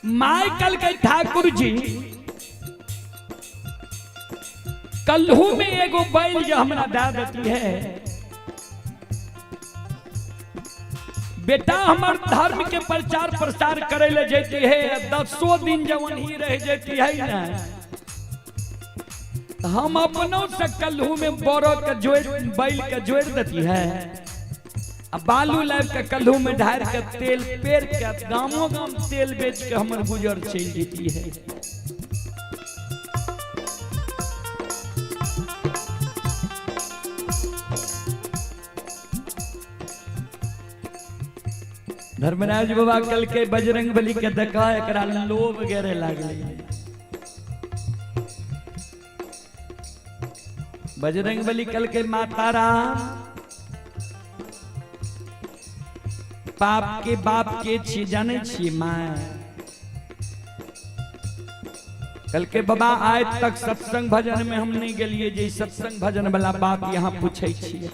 My कल के ठाकुर जी कल्हू में एगो बैल जो हमरा दे देती है, बेटा हमर धर्म के प्रचार प्रसार करे ले जेती है, 10 दिन जवन ही रह जेती है ना, हम अपनों से कल्हू में बोरो के जोड़ बैल के जोड़ देती है, आ बालू लाब के कल्हू में ढार के तेल पेर के गामो गाम तेल बेच के हमर गुजर चल जेती है। धर्मराज बाबा कल के बजरंग बली के देखा एकरा लोभ गिरे लागले। बजरंग बली कल के माता राम पाप के बाप के छी जाने छी मां। कल के बाबा आज तक सत्संग भजन में हम नहीं गेलिए, जे सत्संग भजन वाला बात यहाँ पूछे छी।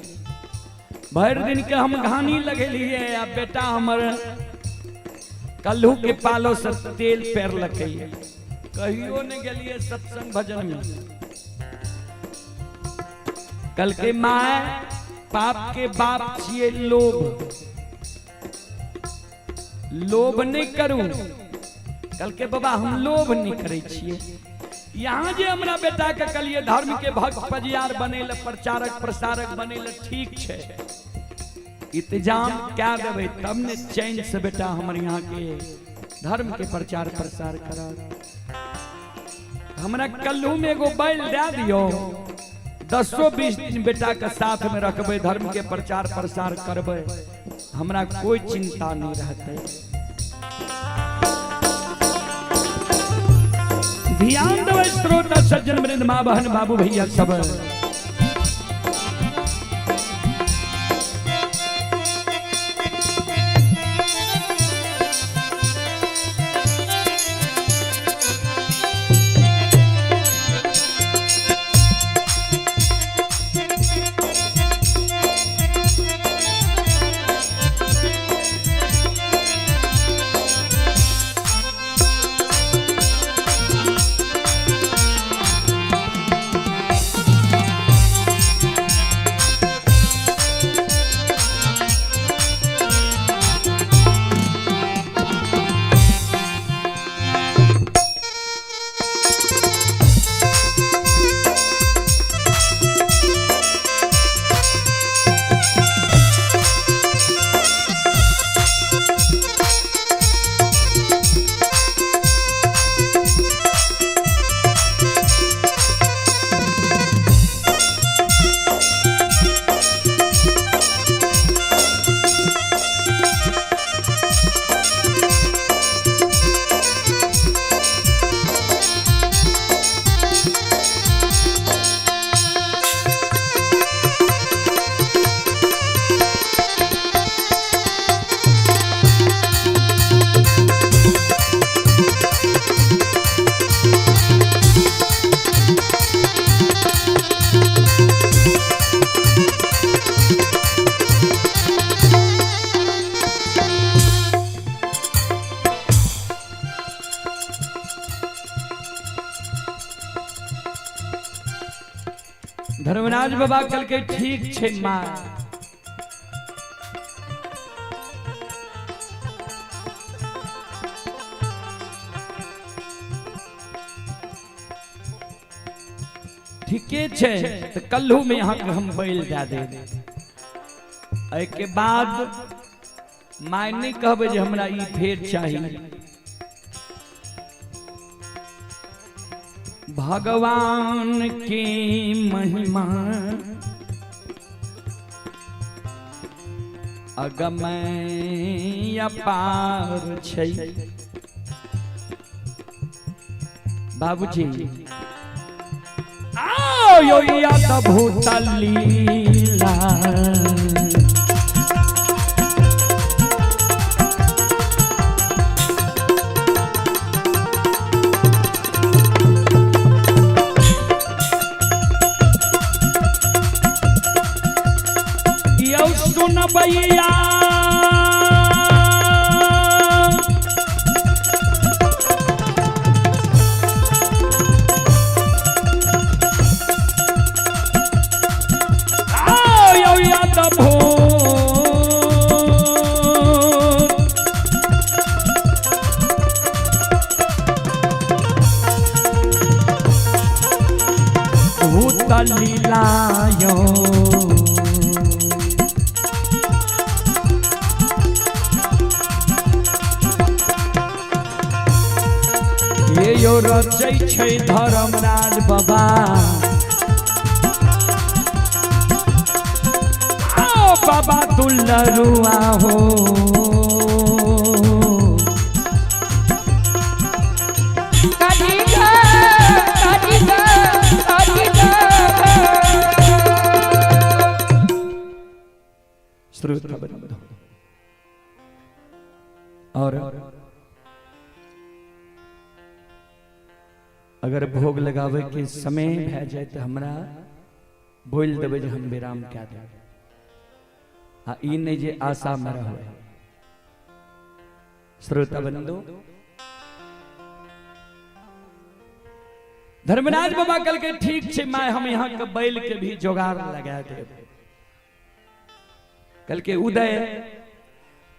भर दिन के हम घानी लगेलिए आ बेटा हमर कल्हू के पालो से तेल पेर लके, कहियो नहीं गेलिए सत्संग भजन में। कल के माँ पाप के बाप छिए लोभ, लोभ नहीं करू। कल के बाबा हम लोभ नहीं करे छिए। यहाँ जे हमरा बेटा के कलिए धर्म के भक्त पजियार बने ले, प्रचारक प्रसारक बने ले, ठीक छे, इंतजाम क्या देवे तब ने चैन से बेटा हमर यहाँ के धर्म के प्रचार प्रसार करा। हमरा कल्लू में एगो बैल दे दियो, 10-20 दिन बेटा के साथ में रखबे, धर्म के प्रचार प्रसार करबे, हमरा कोई चिंता नहीं रहते। ध्यान देवे श्रोता सज्जन वृंद माँ बहन बाबू भैया सब। धर्मराज बाबा कल के ठीक छे माँ, ठीके छे, तो कल्हू में यहाँ के हम बैल दे दे। एके बाद my नहीं कहबे जे हमरा ई फेर चाहिए। भगवान की महिमा अगमय अपार छै। बाबूजी आओ यो अद्भुत लीला, सुनबैया लीलायो। ये यो रचै छै धर्मराज बाबा, आओ बाबा दुलरुआ हो। काटी ग, काटी ग, काटी ग। श्रोता बंधु, और अगर भोग लगावे के समय भै जाए तो हमरा बोल देबै जे हम विराम कए देबै, आ ई नहीं जे आशा में रहबै। श्रोता बंधु, धर्मराज बाबा कल के ठीक छै my, हम यहाँ के बैल के भी जोगाड़ लगा देब। कल के उदय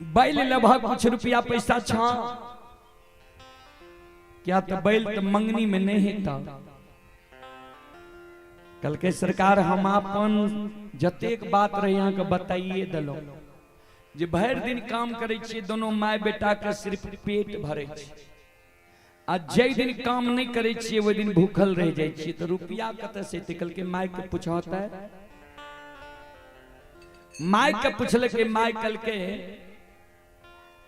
बैल लेबह कुछ रुपया पैसा छा क्या, तो बैल तो मंगनी में नहीं हेता। कल के सरकार हम अपन जतेक बात रहे यहाँ के बताइए दलो जे भरि दिन काम करे छियै दोनों my बेटा के सिर्फ पेट भरे छी, आ जै दिन काम नहीं करे छियै ओहि दिन भूखल रह जाइ छियै, तो रुपया कतऽ से एतै? कल के my के पूछता, my के पूछलकै, my कल के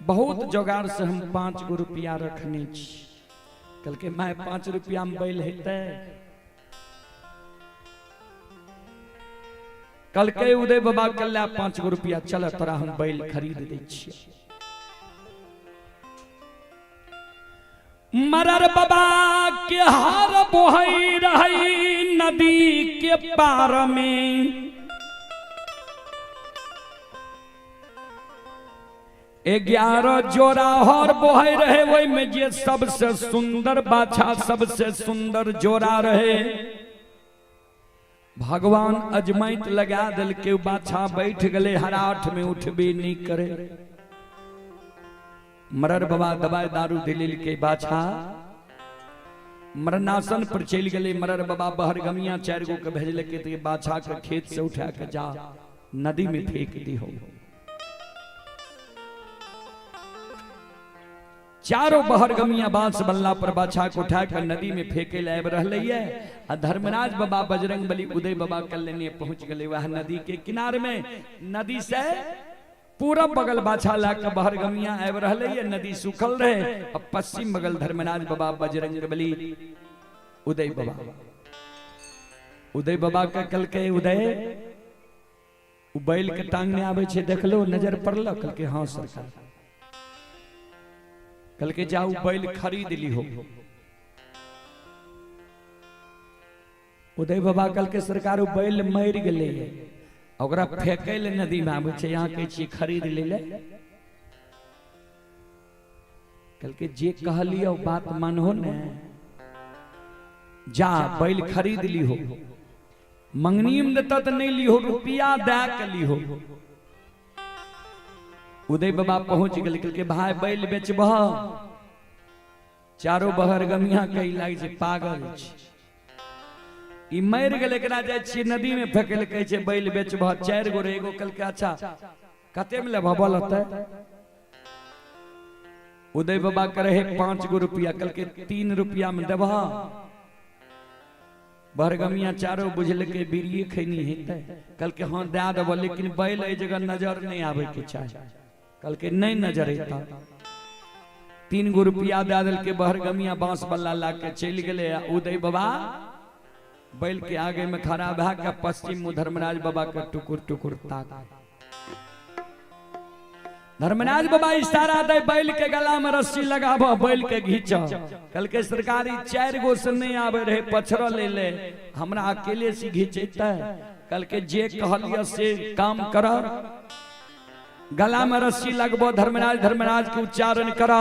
बहुत जोगाड़ से हम 5 गो रुपया रखने छी। कल के my 5 रुपया में बैल हेतै? कल के उदय बाबा कल 5 गो रुपया, चल तोरा हम बैल खरीद दै छियै। मरर बाबा के हार बोहै रहै नदी के पार में, 11 जोड़ा हर बोहै रहे, ओहि में जे सबसे सुंदर बाछा सबसे सुंदर जोड़ा रहे, भगवान अजमाइत लगा देलकै, बाछा बैठ गेलै हराठ में उठबे नहीं करे। मरर बाबा दवाई दारू दिलेलकै, बाछा मरणासन पर चलि गेलै। मरर बाबा बहरगमिया 4 गो के भेजलकै तऽ बाछा के खेत से उठा के जा नदी में फेंक दिहो। चारों बहरगमिया बांस बल्ला पर बाछा को उठा कर नदी में फेंके ले आबि रहलै ये, आ धर्मराज बाबा बजरंग बली उदय बाबा कल्याणी पहुंच गेलै वह नदी के किनारे में। नदी से पूरब बगल बाछा ला के बहरगमिया आबि रहलै ये, नदी सूखल रहे, आ पश्चिम बगल धर्मराज बाबा बजरंग बली उदय बाबा। उदय बाबा के कहलकै उदय उ बैल के टांगने आबै छै देखलो नजर पड़ल? कहलकै हाँ सरकार। कहलकै जाऊ बैल खरीद लिहो। उदय बाबा कहलकै सरकार उ बैल मरि गेलै, ओकरा फेंकै ले नदी में आबै छै, यहाँ कहै छियै खरीद लै ले। कहलकै जे कहलियौ बात मानहो ने, जा बैल खरीद लिहो, मंगनी में देता तो नहीं लिहो, रुपया दे के लिहो। उदय बाबा पहुंच गेल, कहलकै भाई बैल बेचबह? चारो बहरगमिया कहि लागि छै पागल छै, ई मरि गेल, एकरा जाइ छियै नदी में फेंकै लए, कहै छै बैल बेचबह? 4 गो रहे, एगो कहलकै अच्छा कते में लेबह बोलतै? उदय बाबा के रहे 5 गो रुपया, कहलकै 3 रुपया में देबह? बहरगमिया चारो बुझलकै बीड़िए खैनी हेतै, कहलकै हाँ दए देबह, लेकिन बैल एहि जगह नजर नहीं आबै के चाही। कहलकै नहीं नजर एता। 3 गो रुपया दए देलकै, बहरगमिया बांस बल्ला ला के चलि गेलै। उदय बाबा बैल के आगे में खड़ा भए के पश्चिम मुँह धर्मराज बाबा के टुकुर टुकुर ताक। धर्मराज बाबा इशारा दे बैल के गला में रस्सी लगाब, बैल के घींच। कहलकै सरकारी 4 गो से नहीं आबे रहे, पछड़ल ले, हमरा अकेले से घींचेतै। कहलकै जे कहलिय से काम कर, गला में रस्सी लगबो, धर्मराज धर्मराज के उच्चारण कर।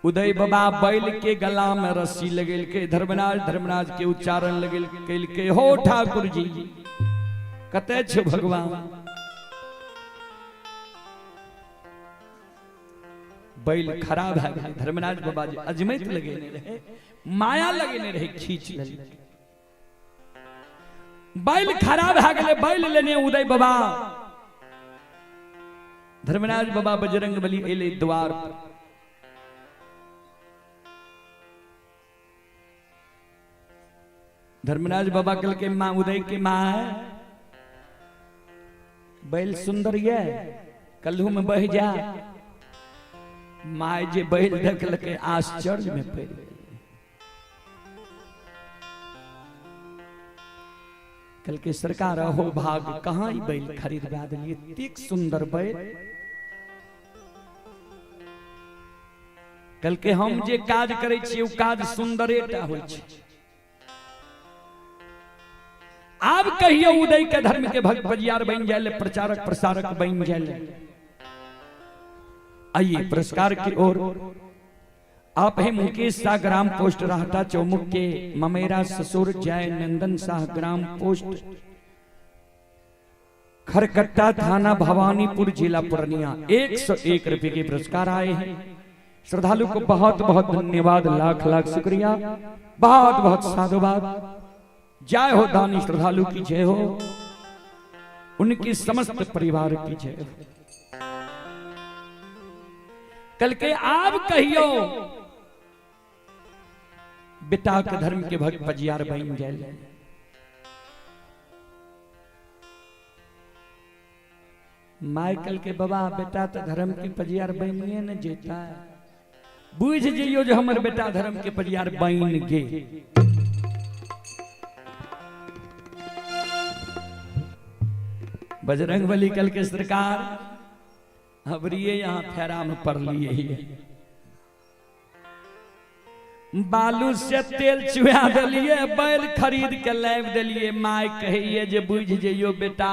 उदय बाबा बैल के गला में रस्सी लगेलकै, धर्मराज धर्मराज के उच्चारण लगेलकै, हो ठाकुर जी कतऽ छौ भगवान? बैल खड़ा भए गेलै। धर्मराज बाबा जे अजमैत लगेने रहे, माया लगेने रहे, खींच लेलकै। बैल खड़ा भए गेलै, बैल लेने उदय बाबा धर्मराज बाबा बजरंग बली एलै द्वार पर। धर्मराज बाबा कहलकै माँ उदय के माँ बैल सुंदर ये कल्हू में बह जा। My जे बैल देखलकै आश्चर्य में पड़ि गेलै। कहलकै सरकार अहो भाग कहाँ ई बैल खरीदबा देलियै, एतेक सुंदर बैल। कहलकै हम जे काज करै छियै ओ काज सुंदरेटा होइ छै। आब कहियो उदय के धर्म के भक्त बजियार बन जाए, प्रचारक प्रसारक बन जाए। आइए पुरस्कार की ओर। आप हैं मुकेश शाह ग्राम पोस्ट राहटा चौमुख के ममेरा ससुर जय नंदन शाह ग्राम पोस्ट खरकट्टा थाना भवानीपुर जिला पूर्णिया। 101 रुपए के पुरस्कार आए हैं। श्रद्धालु को बहुत बहुत धन्यवाद, लाख लाख शुक्रिया, बहुत बहुत साधुवाद। जय हो दानी श्रद्धालु की जय हो, उनकी समस्त परिवार की जय हो। कल के आप कहियो बेटा के धर्म के भक्त बजियार बन जाए। माइकल के बाबा बेटा तो धर्म के पजियार बनिए न जेता, बुझ जइयो जो हमर बेटा धर्म के पजियार बन गे। बजरंग बली कल के सरकार हबरिए यहाँ फेरा में पड़ लिए, बालू से तेल चुआ दिलिए, बैल खरीद के लाबि दिलिए। My कहिए जे बुझ जइयो बेटा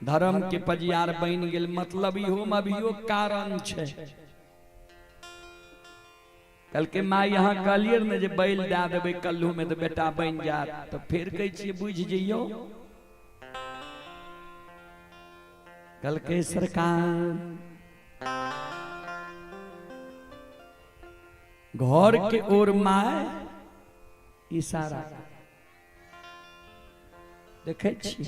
धर्म के पजियार बन गेल, मतलब इहो में अभियो कारण छै। कल के my यहाँ कहलिए ने जे बैल दए देबै कल्लू में तो बेटा बन जात, तो फिर कहै छियै बुझ जइयो। कल के सरकार घर के ओर my इशारा देखै छी।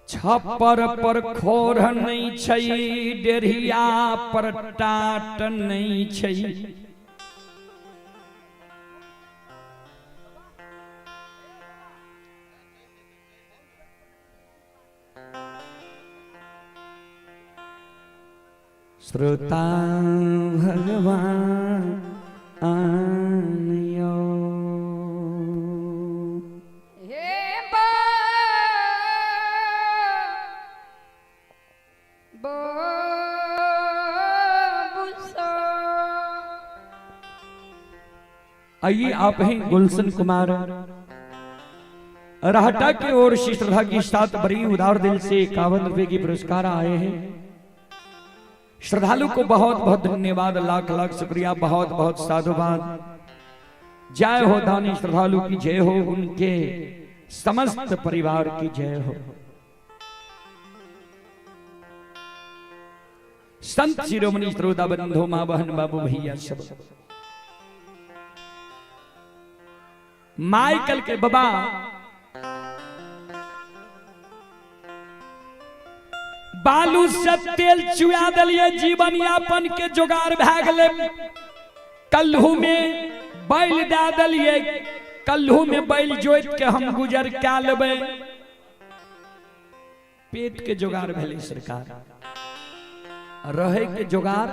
छप्पर पर खोर नहीं छै, डेढ़िया पर टाट नहीं छै। श्रोता भगवान आनियो हे आइए आप हैं गुलशन कुमार राहटा के ओर से श्रद्धा की साथ बड़ी उदार दिल से 51 रुपए की पुरस्कार आए हैं। श्रद्धालु को बहुत बहुत धन्यवाद, लाख लाख शुक्रिया, बहुत बहुत साधुवाद। जय हो दानी श्रद्धालु की जय हो, उनके समस्त परिवार की जय हो। संत शिरोमणि श्रोता बंधु माँ बहन बाबू भैया सब, माइकल के बाबा बालू से तेल चुआ दिलिए, जीवन यापन के जुगाड़ भए गेलै। कल्हू में बैल दए दिलिए, कल्हू में बैल जोति के हम गुजर कै लेबै, पेट के जुगाड़ भेलै सरकार। रहे के जुगाड़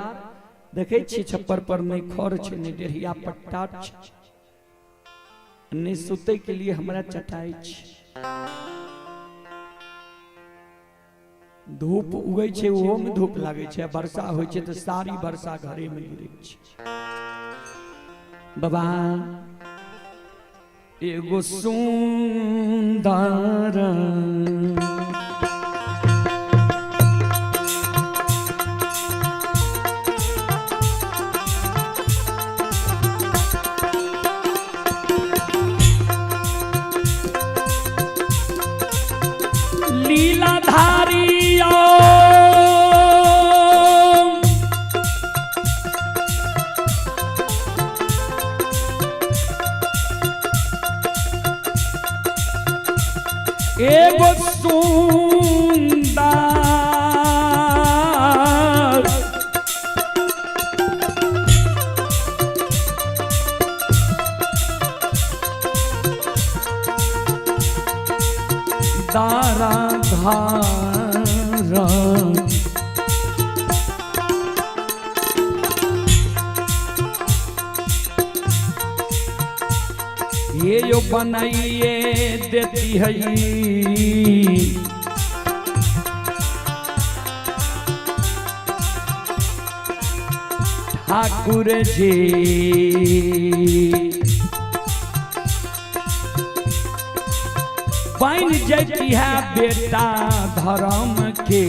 देखै छियै, छप्पर पर नहि खर छै, नहि डेढ़िया पट्टा छै, नहि सुतै के लिए हमरा चटाई छै। धूप उगै छै ओहो में धूप लागै छै, वर्षा होइ छै तऽ सारी वर्षा घरे में गिरै छै। बाबा एगो सुंदर लीलाधारी राम। ये यो बनाइए देती है ठाकुर जी। बन जैती है बेटा धर्म के।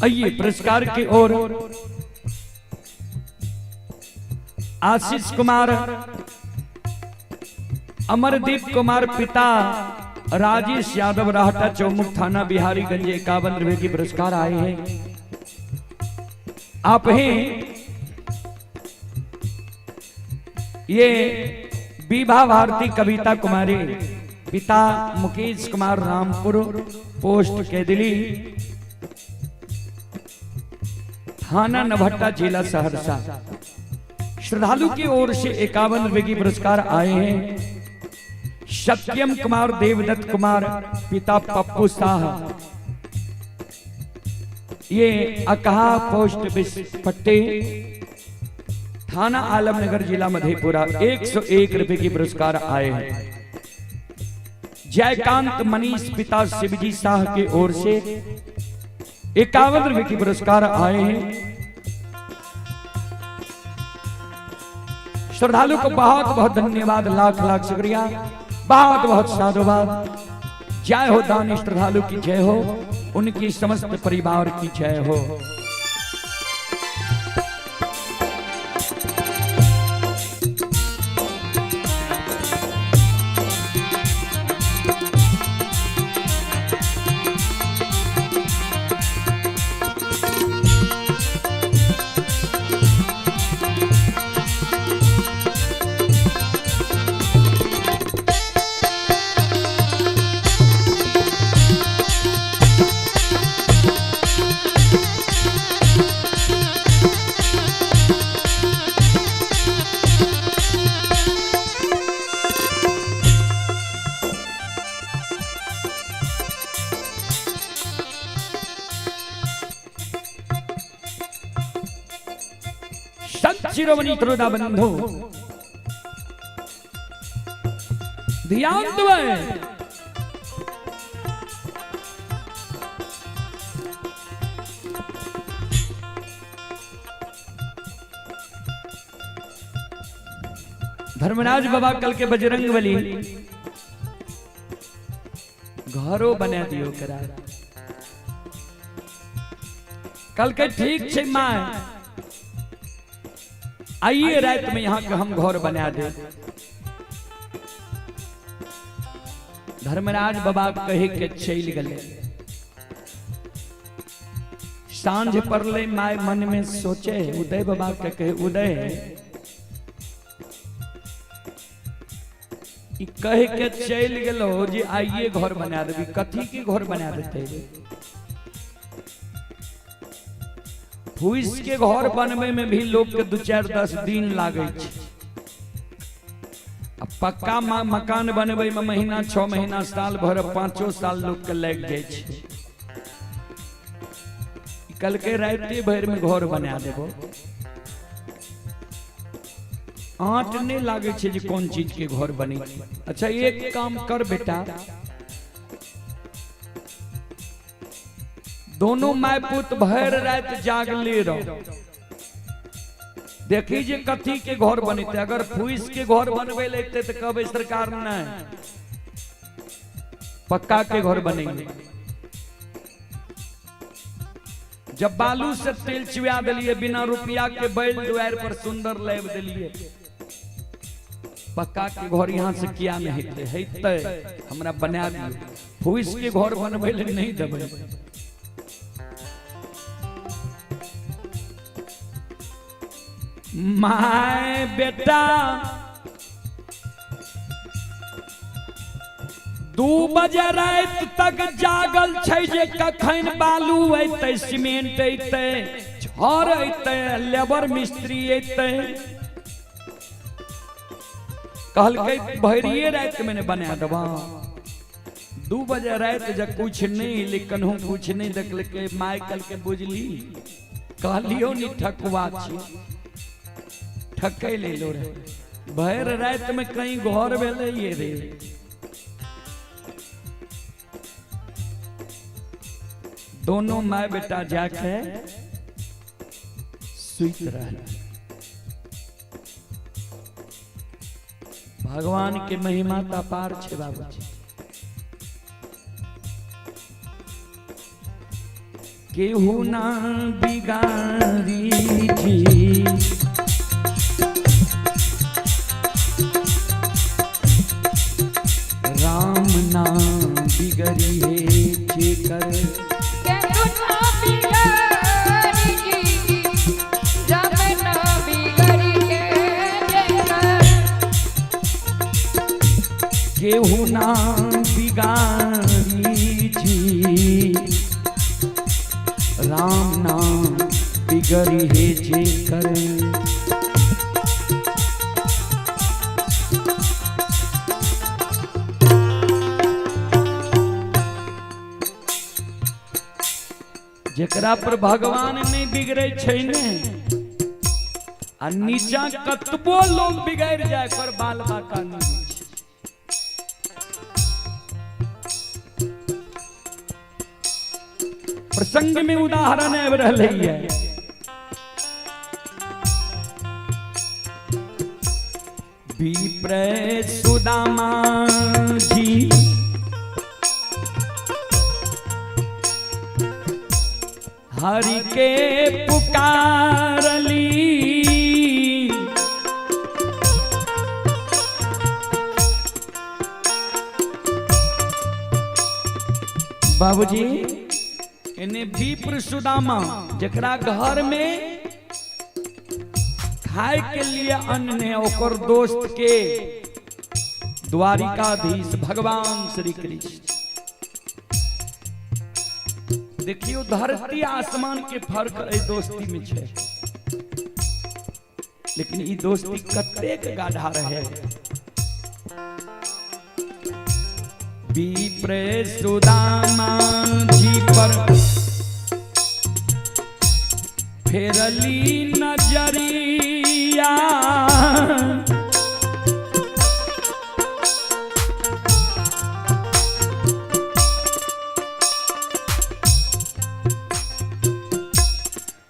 आइए पुरस्कार की ओर आशीष कुमार, अमरदीप कुमार पिता राजेश यादव, राहटा चौमुख, थाना बिहारीगंज, 51 रुपए की पुरस्कार आए हैं। आप ही ये विभा भारती कविता कुमारी पिता मुकेश कुमार, रामपुर, पोस्ट केदली, थाना नभट्टा, जिला सहरसा। श्रद्धालु की ओर से 51 रुपए की पुरस्कार आए हैं। सत्यम कुमार, देवदत्त कुमार पिता पप्पू शाह, ये अकहा, पोस्ट बिस्पट्टे, थाना आलमनगर, जिला मधेपुरा, 101 रुपए की पुरस्कार आए हैं। जयकांत मनीष पिता शिवजी शाह के ओर से 51 रुपए की पुरस्कार आए हैं। श्रद्धालु को बहुत बहुत धन्यवाद, लाख लाख शुक्रिया, बहुत बहुत साधुवाद। जय हो दानी श्रद्धालु की जय हो, उनकी समस्त परिवार की जय हो। संत शिरोमणि श्रोता बंधु, ध्यान दो। धर्मराज बाबा कल के बजरंग बली घरो बना दियो करा। कल के ठीक छै माय, आइए रात में यहाँ के हम घर बना दे। धर्मराज बाबा कहे के चल गए। सांझ पड़ले, my मन में सोचे, उदय बाबा के कहे, उदय ई कह के चल गेलो जे आइए घर बना देबी, कथी के घर बना देते? फूस के घर बनवे में भी लोग के 2-4-10 दिन लागे छै। आ पक्का मकान बनवे में महीना 6 महीना साल भर 5 साल लोग के लग जाए छै। कल के राति भर में घर बना देबो, आँट नहीं लागे छै जे कोन चीज के घर बने। अच्छा एक काम कर बेटा, दोनों my पुत भर रात जागले रहो, देखी जे कथी के घर बनते। अगर फूस के घर बनवे लेते तो कहबे सरकार नहीं, पक्का के घर बनेंगे। जब बालू से तेल चुआ दिलिए, बिना रुपया के बैल दुआर पर सुंदर लाब दिलिए, पक्का के घर यहाँ से किया नहीं हेतै, हेतै हमरा बना दियो, फूस के घर बनबै ले नहीं देबै। My बेटा 2 बजे रात तक जागल छै जे कखन बालू अयतै, सीमेंट अयतै, छड़ अयतै, लेबर मिस्त्री अयतै। कहलकै भरिए रात में बना देबा। 2 बजे रात जब कुछ नहीं एलै, कन्हू कुछ नहीं देखलकै, my कहलकै बुझली कहलियो नी ठकुआ छी, ठकै लेलो रे, भरि रात में कहीं घर भेलै ये रे। दोनों my बेटा जाके सुत रहे। भगवान के महिमा त अपार छे बाबूजी। केहू ना बिगाड़ी जी, राम नाम बिगड़ी है जेकर, केहू ना बिगाड़ी जी, राम नाम बिगड़ी है जेकर। केहू ना बिगाड़ी जी, राम नाम बिगड़ी है जेकर। जेकरा पर भगवान नहीं बिगड़े छै ने, आ नीचा कतबो लोग बिगड़ जाए पर बाल बाका नहीं होइ छै। प्रसंग में उदाहरण आबि रहलै है। विप्र सुदामा जी हरि के पुकारली, बाबूजी इन्हें विप्र सुदामा जकरा घर में खाए के लिए अन्न ने, ओकर दोस्त के द्वारिकाधीश भगवान श्री कृष्ण। देखियो धरती आसमान के फर्क एहि दोस्ती में छै, लेकिन ई दोस्ती कतेक गाढ़ा रहे। विप्र सुदामा जी पर फेरली नजरिया,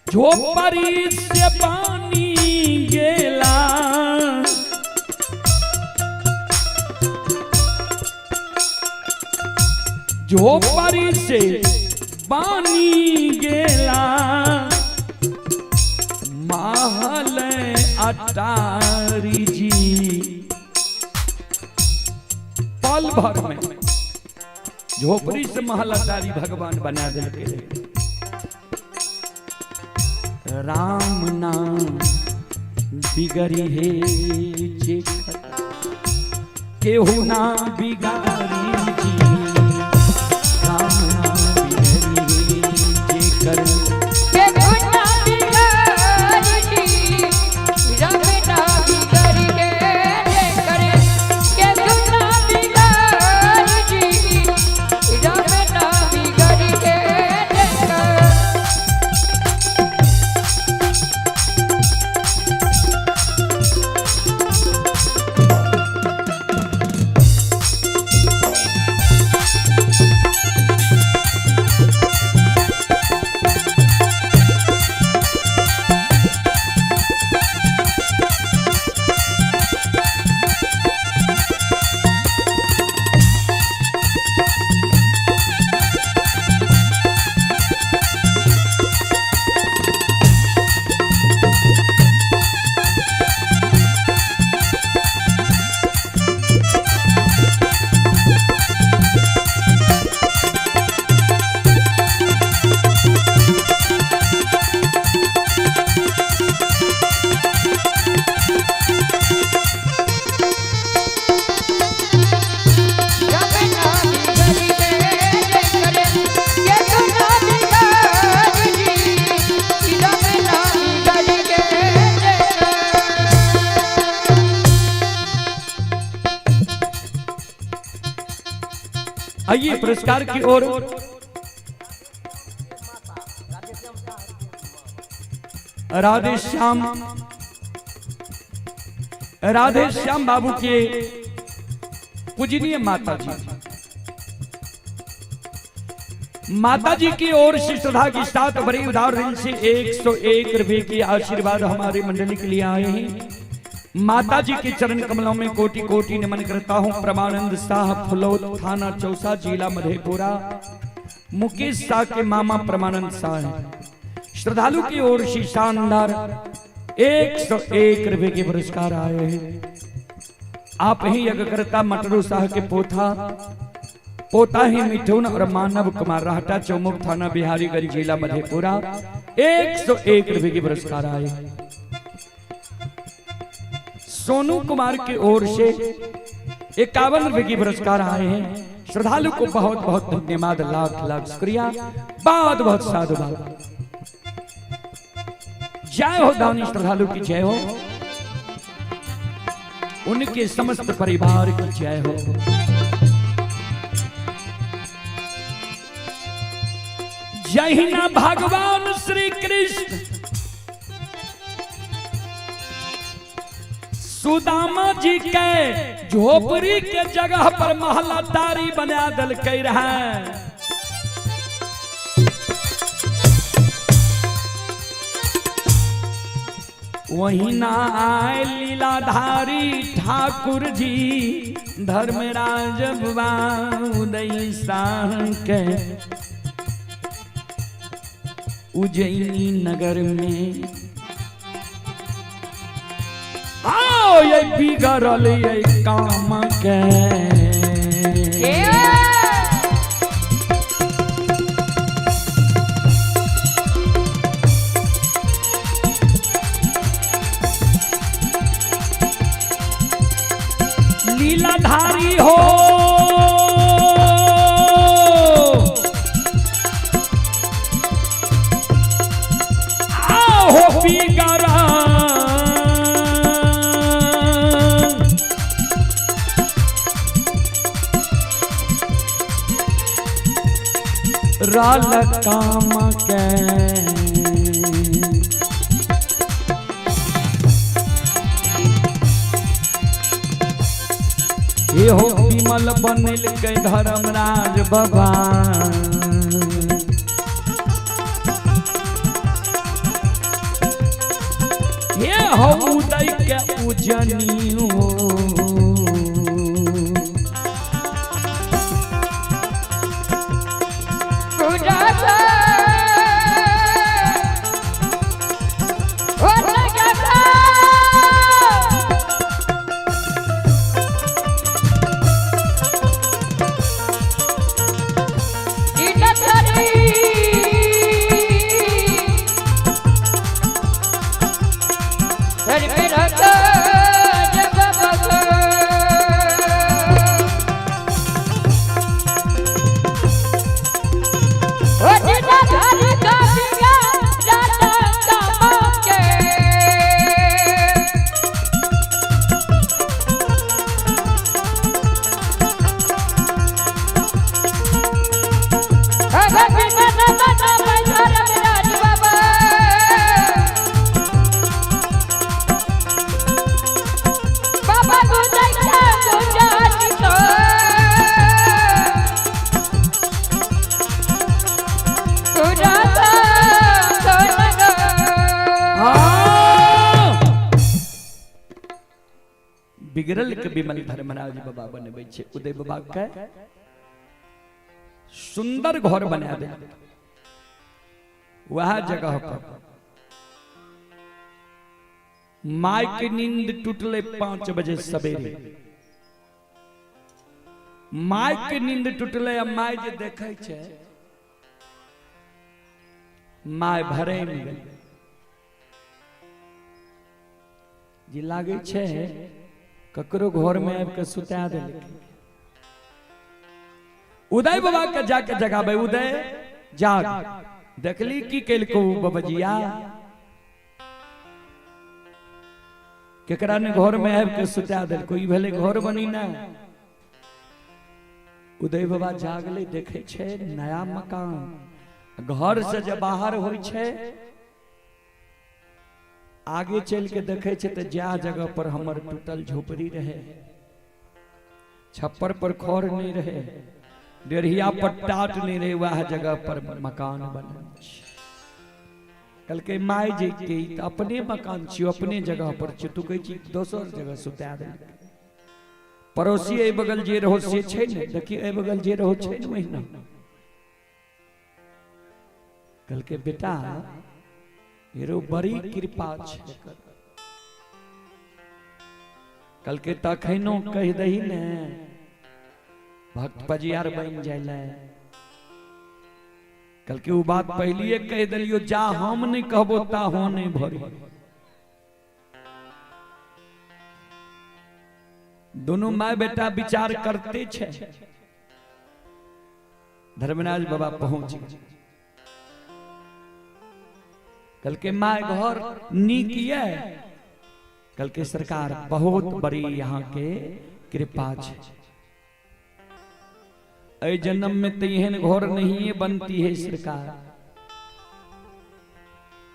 झोपड़ी से पानी गेला, झोपड़ी से बानी गेला महल अटारी जी। पल भर में झोपड़ी से महल अटारी भगवान बना देलकै। राम नाम बिगड़ी हे जेकर केहू ना बिगाड़ी जी। राम नाम बिगड़ी हे जेकर केहू ना बिगाड़ी जी, राम ना बिगाड़ी हे जेकर। केहू ना बिगाड़ी जी, राम ना बिगाड़ी हे जेकर। राम ना बिगाड़ी हे जेकर। केहू ना बिगाड़ी जी, राम ना बिगाड़ी हे जेकर। आइए पुरस्कार की ओर। राधे श्याम, राधे श्याम बाबू के पूजनीय माता जी, माता जी की ओर से श्रद्धा के साथ बड़े उदार दिल से 101 रुपए की आशीर्वाद हमारे मंडली के लिए आए हैं। माता जी के चरण कमलों में कोटि कोटि नमन करता हूं। परमानंद शाह, फुलौत, थाना चौसा, जिला मधेपुरा। मुकेश शाह के मामा परमानंद शाह हैं। श्रद्धालु की ओर से शानदार 101 रुपए के पुरस्कार आए हैं। आप ही यज्ञकर्ता मटरू शाह के पोथा, पोता ही मिठुन और मानव कुमार, राहटा चौमुख, थाना बिहारीगंज, जिला मधेपुरा। 101 रुपए के पुरस्कार आए। सोनू कुमार की ओर से 51 रुपए की पुरस्कार आए हैं। श्रद्धालु को बहुत बहुत धन्यवाद, लाख लाख शुक्रिया, बहुत बहुत साधुवाद। जय हो दानी श्रद्धालु की जय हो, उनके समस्त परिवार की जय हो। जय ना भगवान श्री कृष्ण सुदामा जी के झोपड़ी के जगह पर महला तारी बना दिलकै रहे। वही ना आए लीलाधारी ठाकुर जी धर्मराज बुआ उदय शाह के उज्जैनी नगर में। आओ ये बिगड़ल ये काम के। लीलाधारी हो आओ हो बिगड़ल राल काम के। ये हो विमल बनल के धर्मराज बाबा। ये हो उदय के उजनी हो। बिगड़ल के विमल धर्मराज बाबा बनबै छै। उदय बाबा के सुंदर घर बना दे वह जगह पर। My के नींद टूटले 5 बजे सवेरे, my के नींद टूटले। आ my जे देखै छै my भरे में गेल जे लागै छै ककरो घर में आबि के सुता देलकै। उदय बाबा के जाके जगाबै, उदय जाग, देखली की केलको बबजिया, केकरा ने घर में आबि के सुता देलको, ई भेलै घर बनी ना। उदय बाबा जागले, देखे छै नया मकान, घर से जब बाहर होइ छै आगे चल के देखे छै तऽ जा जगह पर हमर टूटल झोपड़ी रहे, छप्पर पर खर नहीं रहे, डेढ़िया पर टाट नहीं रहे, वह जगह पर मकान बनल छै। कहलकै my जे के ई तऽ अपने मकान छियौ, अपने जगह पर छियौ, तू कहै छी दोसर जगह सुता देलकै। पड़ोसी एहि बगल जे रहो से छै ने, देखियौ एहि बगल जे रहो छै ने ओहिना। कहलकै बेटा एरो बड़ी कृपा छै। कहलकै तखनो कहि दही ने भक्त पजियार बनि जाय ले। कहलकै ओ बात पहिलिए कहि देलियो, जा हम नहीं कहबो ता हो नहीं भरी। दोनों my बेटा विचार करते छे। धर्मराज बाबा पहुंच गए। कहलकै my घर नीक ये। कहलकै सरकार बहुत बड़ी यहाँ के कृपा छे, एहि जन्म में तो एहन घर नहीं बनती है सरकार।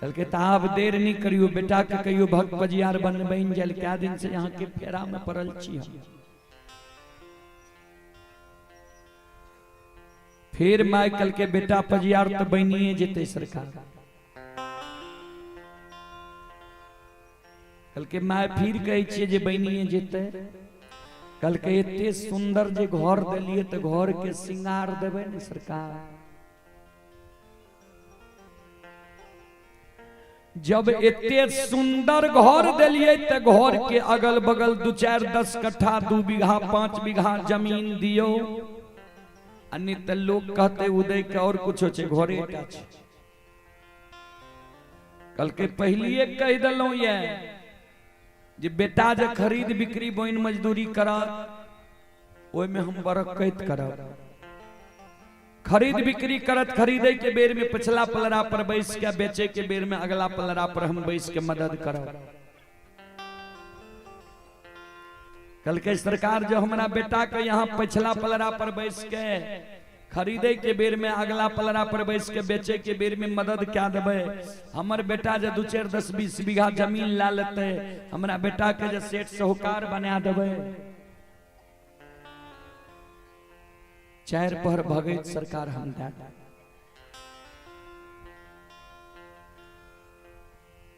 कहलकै तऽ आब देर नहीं करियो, बेटा के कहियो भक्त पजियार बन बनि जाय, कए दिन से यहाँ के फेरा में पड़ल छी हम। फिर my कहलकै बेटा पजियार तऽ बनिए जेतै सरकार। कहलकै my फिर कहै छियै जे बनिए जेतै। कहलकै एते सुंदर जे घर देलियै तऽ घर के श्रृंगार देबै ने सरकार। जब एते सुंदर घर देलियै तऽ घर के अगल बगल 2 4 10 कट्ठा 2 बीघा 5 बीघा जमीन दियौ, आ नहि तऽ लोग कहते उदय के और कुछो छै, घरे टा छै। कहलकै पहिलिए कहि देलहुँ ये जे बेटा जे खरीद बिक्री बोइन मजदूरी करत ओहिमे हम बरकत करब। खरीद बिक्री करत, खरीदे के बेर में पिछला पलड़ा पर बैस के, बेचे के बेर में अगला पलड़ा पर हम बैस के मदद करब। कहलकै सरकार जो हमरा बेटा के यहाँ पिछला पलड़ा पर बैस के खरीदे के बेर में अगला पलड़ा पर बैस के बेचे के बेर में मदद क्या देबै, हमर बेटा जे 2 4 10 20 बीघा जमीन ला लेतै, हमरा बेटा के जे सेठ साहूकार बना देबै। 4 पहर भगैत सरकार हम दए देब।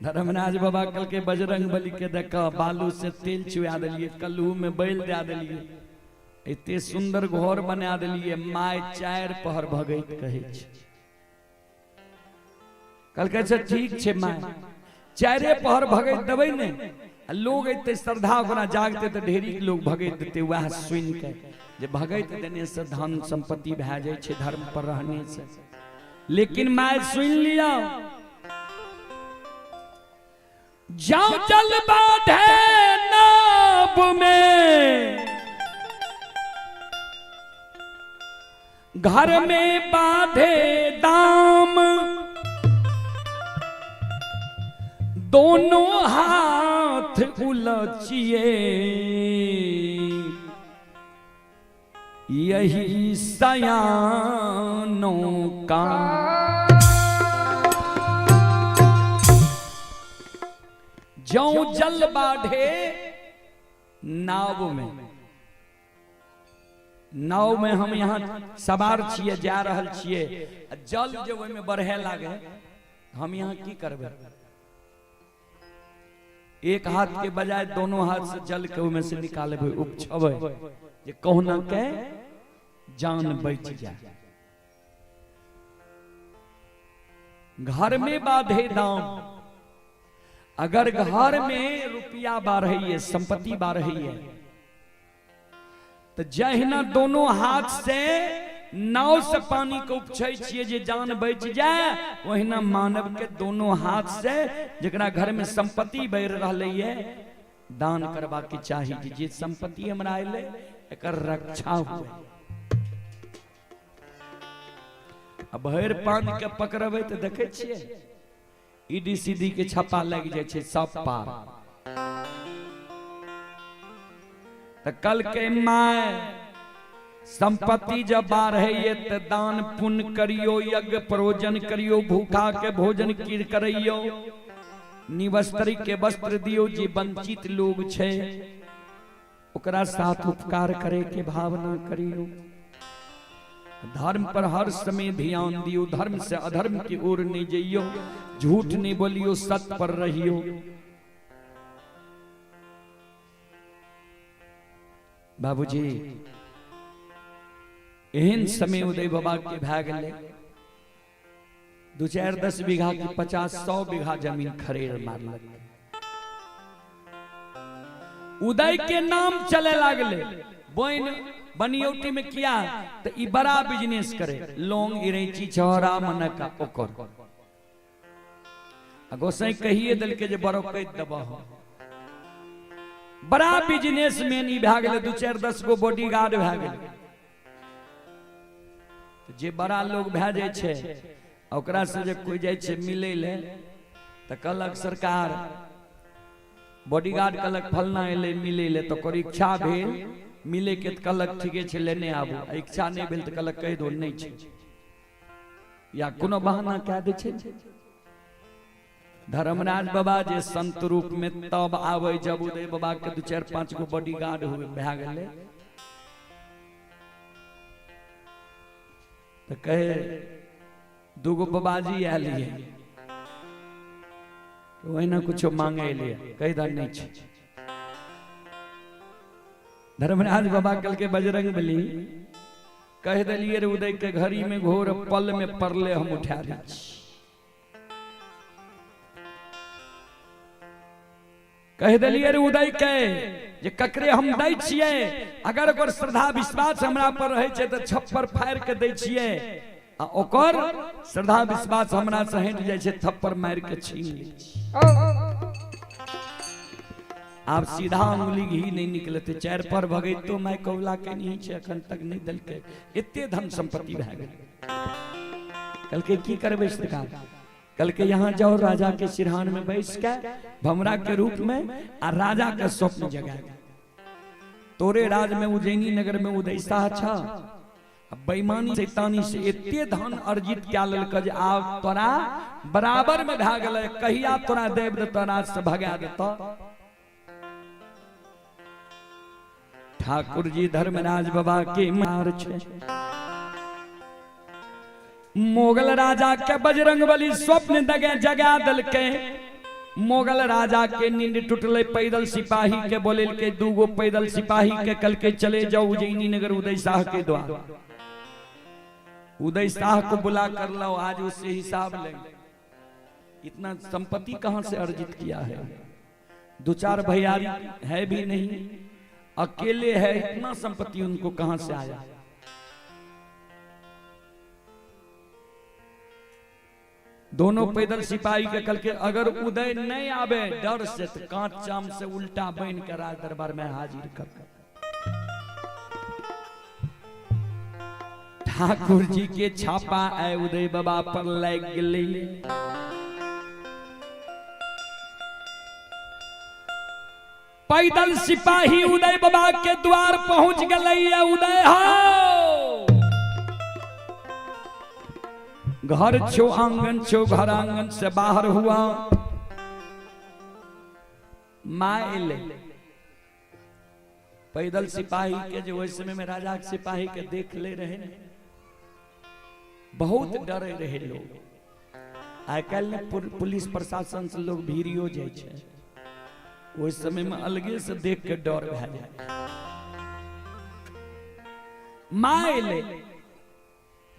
धर्मराज बाबा कहलकै बजरंग बली के देख बालू से तेल चुआ देलियै, कल्हू में बैल दए देलियै, एते सुंदर घर बना देलिए, my 4 पहर भगैत कहै छै। कहलकै अच्छा ठीक छै my, 4 पहर भगैत देबै ने, आ लोग एते श्रद्धा ओकरा जागते तऽ ढेरी लोग भगैत देतै। वएह सुनि के जे भगैत देने से धन संपत्ति भए जाइ छै धर्म पर रहने से। लेकिन my सुनि लिया, जाओ जल बाधे नाव में, घर में बाधे दाम, दोनों हाथ उलचिए, यही सयानों का। ज्यों जल बाढ़े नाव में, नाव में हम यहाँ सवार छिए, जा रहल छिए, जल जे ओहिमे बढ़े लागे, हम यहाँ की करबै? एक हाथ के बजाय दोनों हाथ से जल के ओहिमे से निकालबै, उपछबै जे कहुना के जान बच जाए। घर में बाधे दाम, अगर घर में रुपया बाढ़े, संपत्ति बाढ़े, तो जहिना दोनों हाथ से नाव से पानी के उपछै छियै जे जान बच जाए, ओहिना मानव के दोनों हाथ से जकरा घर में संपत्ति बढ़ि रहलै ये दान करबा के चाही, जे संपत्ति हमरा अयलै एकर रक्षा हुए। आ भरि पान के पकड़बै तऽ देखै छियै ईडी सीडी के छापा लागि जाइ छै सब पार। तऽ कल के my संपत्ति जब बाढ़े तो दान पुण्य करियो, यज्ञ प्रयोजन करियो, भूखा के भोजन कीर करैयो, निवस्त्री के वस्त्र दियो, जे वंचित लोग छै ओकरा साथ उपकार करे के भावना करियो, धर्म पर हर समय ध्यान दियो, धर्म से अधर्म की ओर नहीं जइयो, झूठ नहीं बोलियो, सत्य पर रहियो। बाबूजी एहन समय उदय बाबा के भए गेलै, 2-4 10 बीघा की 50-100 बीघा जमीन खरीद मारलक। उदय के नाम चले लागले बन बनियौटी में किया तो ई बड़ा बिजनेस करे, लौंग इरैची छहरा मनका ओकर। आ गोसाई कहिए देलकै जे बड़ो कहि देबह, बड़ा बिजनेस मैन ई भए गेलै, 2-4 10 गो बॉडीगार्ड भए गेलै। जे बड़ा लोग भए जाइ छै ओकरा से जे कोई जाइ छै मिलै ले तऽ कहलक सरकार बॉडीगार्ड कहलक फलना एलै मिलै ले, तऽ ओकर इच्छा भेल मिले के तऽ कहलक ठीके छै लेने आबू, आ इच्छा नहि भेल तऽ कहलक कहि दो नहि छै, या कोनो बहाना कए दै छै। धर्मराज बाबा जे संत रूप में तब आबै जब उदय बाबा के 2-4 5 गो बॉडीगार्ड हुए भए गेलै, तऽ कहे 2 गो बाबाजी आयल ये ओहिना कुछो मांगे एलियै, कहि दह नहि छै। धर्मराज बाबा कहलकै बजरंग बली कहि देलियै रे उदय के घड़ी में घोर पल में पड़ले हम उठा दै छी। कहि देलियै रे उदय के जे ककरे हम दै छियै, अगर ओकर श्रद्धा विश्वास हमरा पर रहै छै तऽ छप्पर फाड़ि के दै छियै, आ ओकर श्रद्धा विश्वास हमरा से हटि जाइ छै थप्पड़ मारि के छीन लै छी। आब सीधा उंगली घी नहीं निकलते, 4 पर भगैतो my कौला के नहीं छै, अखन तक नहीं देलकै, एते धन संपत्ति भए गेलै। कहलकै की करबै सरकार? कहलकै यहाँ जाओ राजा के सिरहान में बैस के भमरा के रूप में आ राजा के स्वप्न जगा, तोरे राज में उज्जैनी नगर में उदय शाह छ, बेईमानी शैतानी से एते धन अर्जित कए लेलकै जे आब तोरा बराबर में भए गेलै, कहिया तोरा देव देतौ राज से भगा देतौ। ठाकुर जी धर्मराज बाबा के मार छै। मुगल राजा के बजरंग बली स्वप्न दगे जगा देलकै। मुगल राजा के नींद टूटले, पैदल सिपाही के बोले के दूगो पैदल सिपाही के कल के चले जाओ उज्जैनी नगर उदय शाह के द्वार। उदय शाह को बुला कर लाओ, आज उससे हिसाब लेंगे, इतना संपत्ति कहां से अर्जित किया है। दो चार भैयारी है भी नहीं, अकेले है, इतना संपत्ति उनको कहां से आया। दोनों पैदल सिपाही के कल के अगर उदय नहीं आवे डर से तो कांच चाम से उल्टा बन कर राज दरबार में हाजिर कर। ठाकुर जी के छापा आए उदय बाबा पर लग गई। पैदल सिपाही उदय बाबा के द्वार पहुंच गए। उदय हो घर छो आंगन छो, घर आंगन से बाहर हुआ। माँ एले पैदल सिपाही के जो ओहि समय में राजा के सिपाही के देख ले रहे, बहुत डरे रहे लोग। आइ काल्हि ने पुलिस प्रशासन से लोग भीड़ियो जाइ छै, ओहि समय में अलगे से देख के डर भए जाए। माँ एले,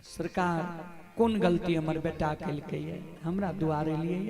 सरकार कोन गलती हमर बेटा केलकै, हमरा दुआरे लिए।